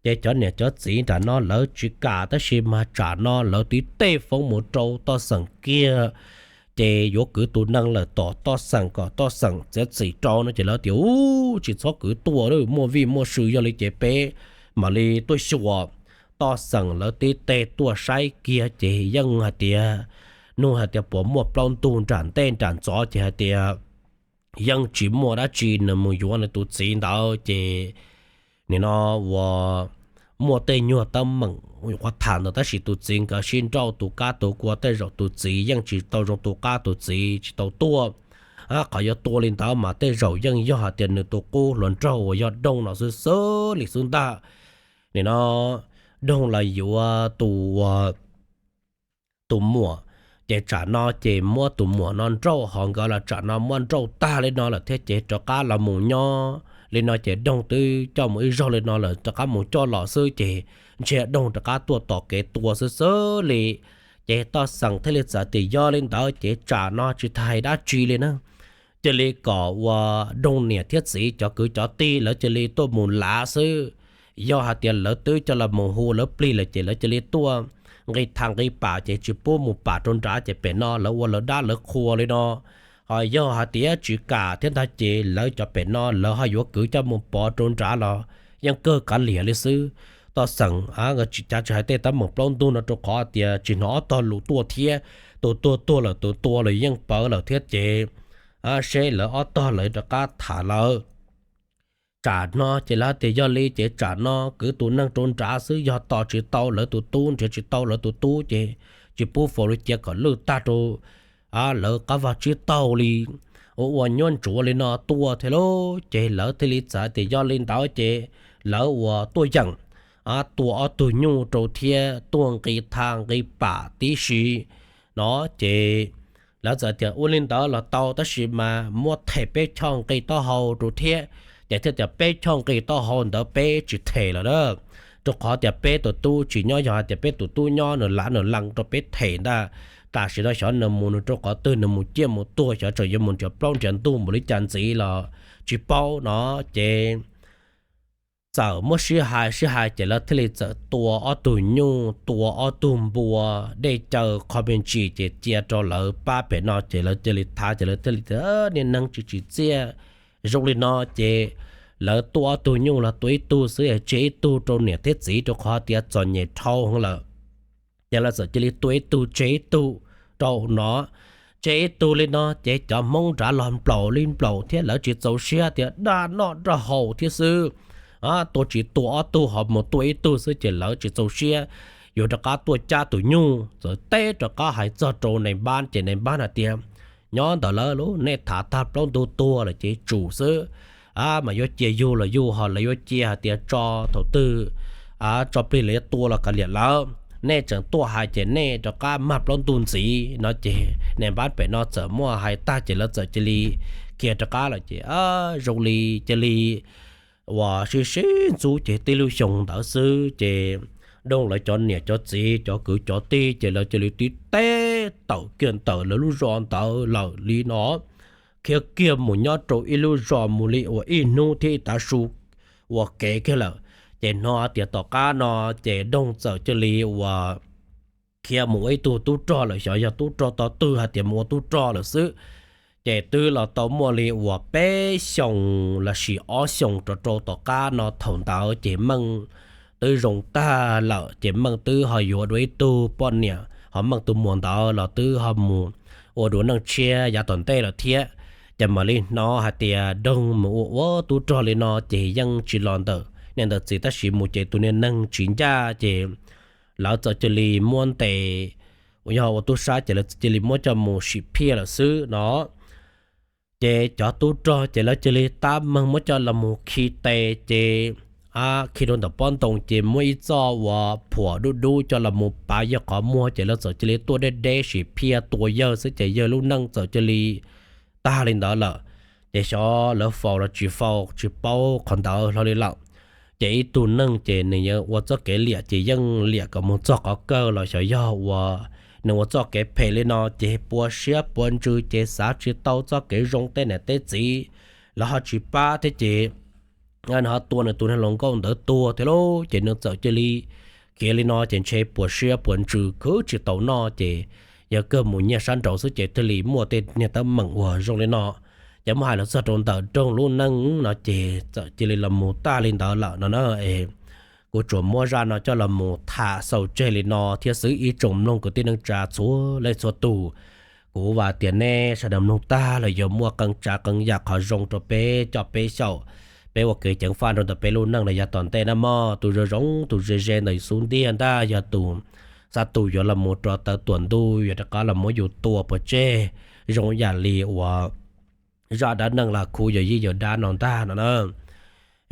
Ces cov niam cov txiv nram no lawv tsis kam tab sis mas tsam no lawv tib tej foob mus rau toj xeem kiag ces yuav kwv tus neeg lawm tom toj xeem kom toj xeem txiav txim rau no ces lawv tias u, tsis txhob kwv tuaj, muaj vij muaj sw yog li ces peb mam li tuaj xyuas. Toj xeem lawv tib tej tuaj saib kiag ces yeej hais tias, nug hais tias puas muaj plaub ntug nram ntej nram ntxov ces hais tias yeej tsis muaj dab tsi nws mus yuav nws tus txiv ntawd ces nim no uas muaj tej nyuag teeb meem uas tham ntawd tab sis tus txiv nkawd sib nrauj tu qab tu kua tej zaum tus txiv yeej tsis tau zoo tu qab tus txiv tsis tau tuaj. Qhov yuav tua li ntawd mas tej zaum yeej yog hais tias nws tus qub hluas nraug uas yog Doog no xwb xwb li xwb ntag. Nim no Doog los yuav tus tus muam, ces tsam no ces muab tus muam no nrauj ho nkawd los tsam no muab nrauj tag li no lawm thiab ces rov qab los mus nyob li no ces Doog twb coj mus ib zaug li no lawm rov qab mus coj los xwb ces ntshe Doog rov qab tuaj tom kev tua xwb xwb li. Ces Toj Xeem thiaj li txawm tias yog li ntawd ces tsam no tsis tas dab tsi li na, cia li kom uas Doog niam thiab txiv cov kwv cov tij lawv cia li tuaj mus lav xwb. Yog hais tias lawv twb coj los mus hu lawv plig lawm ces lawv cia li tuaj nqis thaj nqis pam ces tsis pub mus pam rau nrad ces pem no lawv ua lawv dab lawv qhua li no. Ho yog hais tias tsis kam thiab ntag ces lawv cov pem no lawv ho yuav kwv coj mus pov rau nrad los yeej kawg kav liam li xwb. Toj Xeem tsis cav tsis hais tej teeb meem plaub ntug no rau qhov tias tsis hnov ob tog lus tuaj thiab, tus tuag tuag lawm tus tua los yeej pawv lawm thiab ces seb lawv ob tog lawv rov qab tham lawv. Tsam no ces lawv tias yog li ces tsam no kwv tus neeg rau nrad xwb, yog tos tsis tau lawv tus tub nrhiav tsis tau lawv tus tub ces tsis pub faus li, cia kom lwj tag rau lawv qab vag tsib taug li, ua ua nyuab ntsuav li no tuaj thiab lauj. Ces lawv thiaj li txawm tias yog li ntawd ces lawv uas tuaj yeem tua ob tug nyuj rau thiab tuaj nqis thaj nqis pam tib si no ces lawv txawm tias ua li ntawd los tau tab sis mas muab them peb choj nqi taub hau rau thiab. Ces thiaj tias peb choj nqi taub hau ntawd peb tsis them lawm a, rau qhov tias peb tus tub tsis nyob, yog hais tias peb tus tub nyob nws lav nws lees rau peb them ntag. Tam sim no xyov nws mus nws rau qhov twg, nws mus ciaj mus tuag xyov tseem yuav mus nrhiav plaub nrhiav ntug mus li cas ntxiv los tsis paub no ces txawm muab sib hais sib hais ces lawv thiaj li txawm tua ob tug nyuj tua ob tug npua, dej cawv qho me ntsis ces cia rau lawv pab pem no ces lawv cia li thav ces lawv thiaj li tias niag neeg tsis tsim txiaj. Zoo li no ces lawv tua ob tug nyuj los tua ib tug xwb, tseg ib tug rau niam thiab txiv rau qhov tias txom nyem dhau heev lawm. Ces lawv txawm cia li tua ib tug tseg ib tug rau no, tseg ib tug li no ces cov Hmoob nrad los nplaum li nplaum thiab lawv tsis txaus siab tias daj noj daj haus thiab xwb. Tua tsis tua ob tug ho mus tua ib tug xwb ces lawv tsis txaus siab, yuav rov qab tuaj cab tus nyuj txawm teb rov qab hais txog rau nais npab ces nais npab hais tias nyob ntawm lawv lub, nej thav tag plaub ntug tuag lawm ces tsum xwb. Mas yuav cia yug los yug, ho lawv yuav cia hais tias tso thaum twg tso plig lawv yuav tua los kav liam lawv, nej tseem tuaj hais ces nej rov qab mag plaub ntug ntxiv no ces nais npab pem no txawm muaj hais tag ces lawv txawm cia li khiav rov qab lawm ces zoo li cia li uas sib sib ntxub ces tib lub xyoo ntawd xwb ces Doog lawv cov niam cov txiv cov kwv cov tij ces lawv cia li tib teb tawm kiag ntawm lawv lub zos ntawd lawm li no, khiav kiag mus nyob rau ib lub zos mus li uas ib hnub thiab ib tav su ua kev kiag lawm. Ces hnov tias tom qab no ces Doog txawm cia li uas khiav mus ua ib tug tub rog lawm, xyov yog tub rog tog twg hais tias mus ua tub rog lawm xwb. Ces twb los tau muaj li uas peb xyoos lossis ob xyoos rau rau tom qab no thaum ntawd ces Meej twb zoo tag lawm ces Meej twb ho yuav dua ib tug poj niam ho Meej tus muam ntawd los twb ho mus ua dua neej tshiab yav tom ntej lawm thiab. Ces mam li hnov hais tias Doog mus ua ua tub rog li no ces yeej tsis los ntawm niam ntawm txiv tab sis mus ces tus niag neeg tsis ncaj ces lawv txawm cia li muab ntes, uas yog ua tub sab ces lawv cia li muab coj mus sim phiaj lawm xwb no. Ces cov tub rog ces lawv cia li tab meeg muab coj los mus khi tes ces khi rau ntawm pob ntoo ces muab ib txoj uas phuam dub dub coj los mus pav yog qhov muag ces lawv txawm cia li tuaj deb deb sim phiaj tua yawg xwb ces yawg lub neej txawm cia li tag li ntawd lawm. Ces xyov lawv faus los tsis faus tsis paub qhov ntawd hlo li lawm. Ces ib tug neeg ces nws yuav ua txoj kev liam ces yeej liam kom mus txog qhov kawg los xyov yog uas nws ua txoj kev phem li no ces puas siab puas ntsws ces xav tsis tau txoj kev zoo tej niam tej txiv, lawv ho tsis pab thiab ces nws ho tua nws tus niag hluas nkauj ntawd tuag thiab lauj. Ces nws txawm cia li khiav li no ces ntshe puas siab puas ntsws khwv tsis tau noj ces yog kawg mus nyiag sab nraud xwb ces thiaj li muaj tej niag teeb meem uas zoo li no. Ces muab hais los txog rau ntawm Doog lub neej no ces txawm cia li los mus tag li ntawd lawm no na. Kuv tsuas muab zaj no coj los mus tham xaus tseg li no thiab xwb ib tsoom mloog kwv tij neej tsa txhua leej txhua tus. Kuv vam tias nej sawv daws mloog tag los yuav muaj qee tsav qee yam qhov zoo rau peb coj peb xyaum, peb ua kev ceev faj rau ntawm peb lub neej los yav tom ntej na mog. Tus zoo zoo tus ze ze ntawm yus xub ntiag ntag yog tus xab tus yuav los mus rau tawv tuam ntuj yuav rov qab los muab yus tua pov tseg, zoo yam li uas zaj dab neeg los khuv yawm yij yawm dab no ntag no na.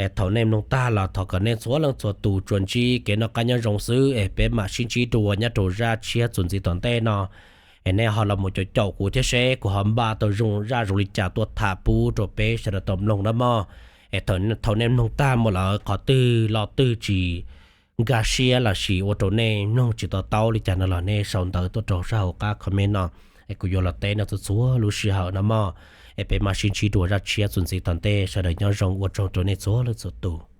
Es thaum nej mloog tag los thov kom nej txhua leej txhua tus tsuas ntsib kev noj qab nyob zoo xwb es peb mam sib ntsib dua nyob rau zaj tshiab txuas ntxiv tom ntej no. Es nej ho los mus caum caum kuv thiab seb kuv ho npaj tau zoo zaj zoo li cas tuaj tham pub rau peb sawv daws tau mloog na mog. Es thaum nej mloog tag mus lawm qhov twg lo twg tsis nkag siab los sis ua rau nej mloog tsis to taub li cas no los nej sau ntawv tuaj rau sab hauv qab comment no, es kuv yuav los teb nej txhua txhua lub sij hawm no mog. Es peb mam sib ntsib dua zaj tshiab txuas ntxiv tom ntej, sawv daws nyob zoo, ua tsaug rau nej txhua leej txhua tus.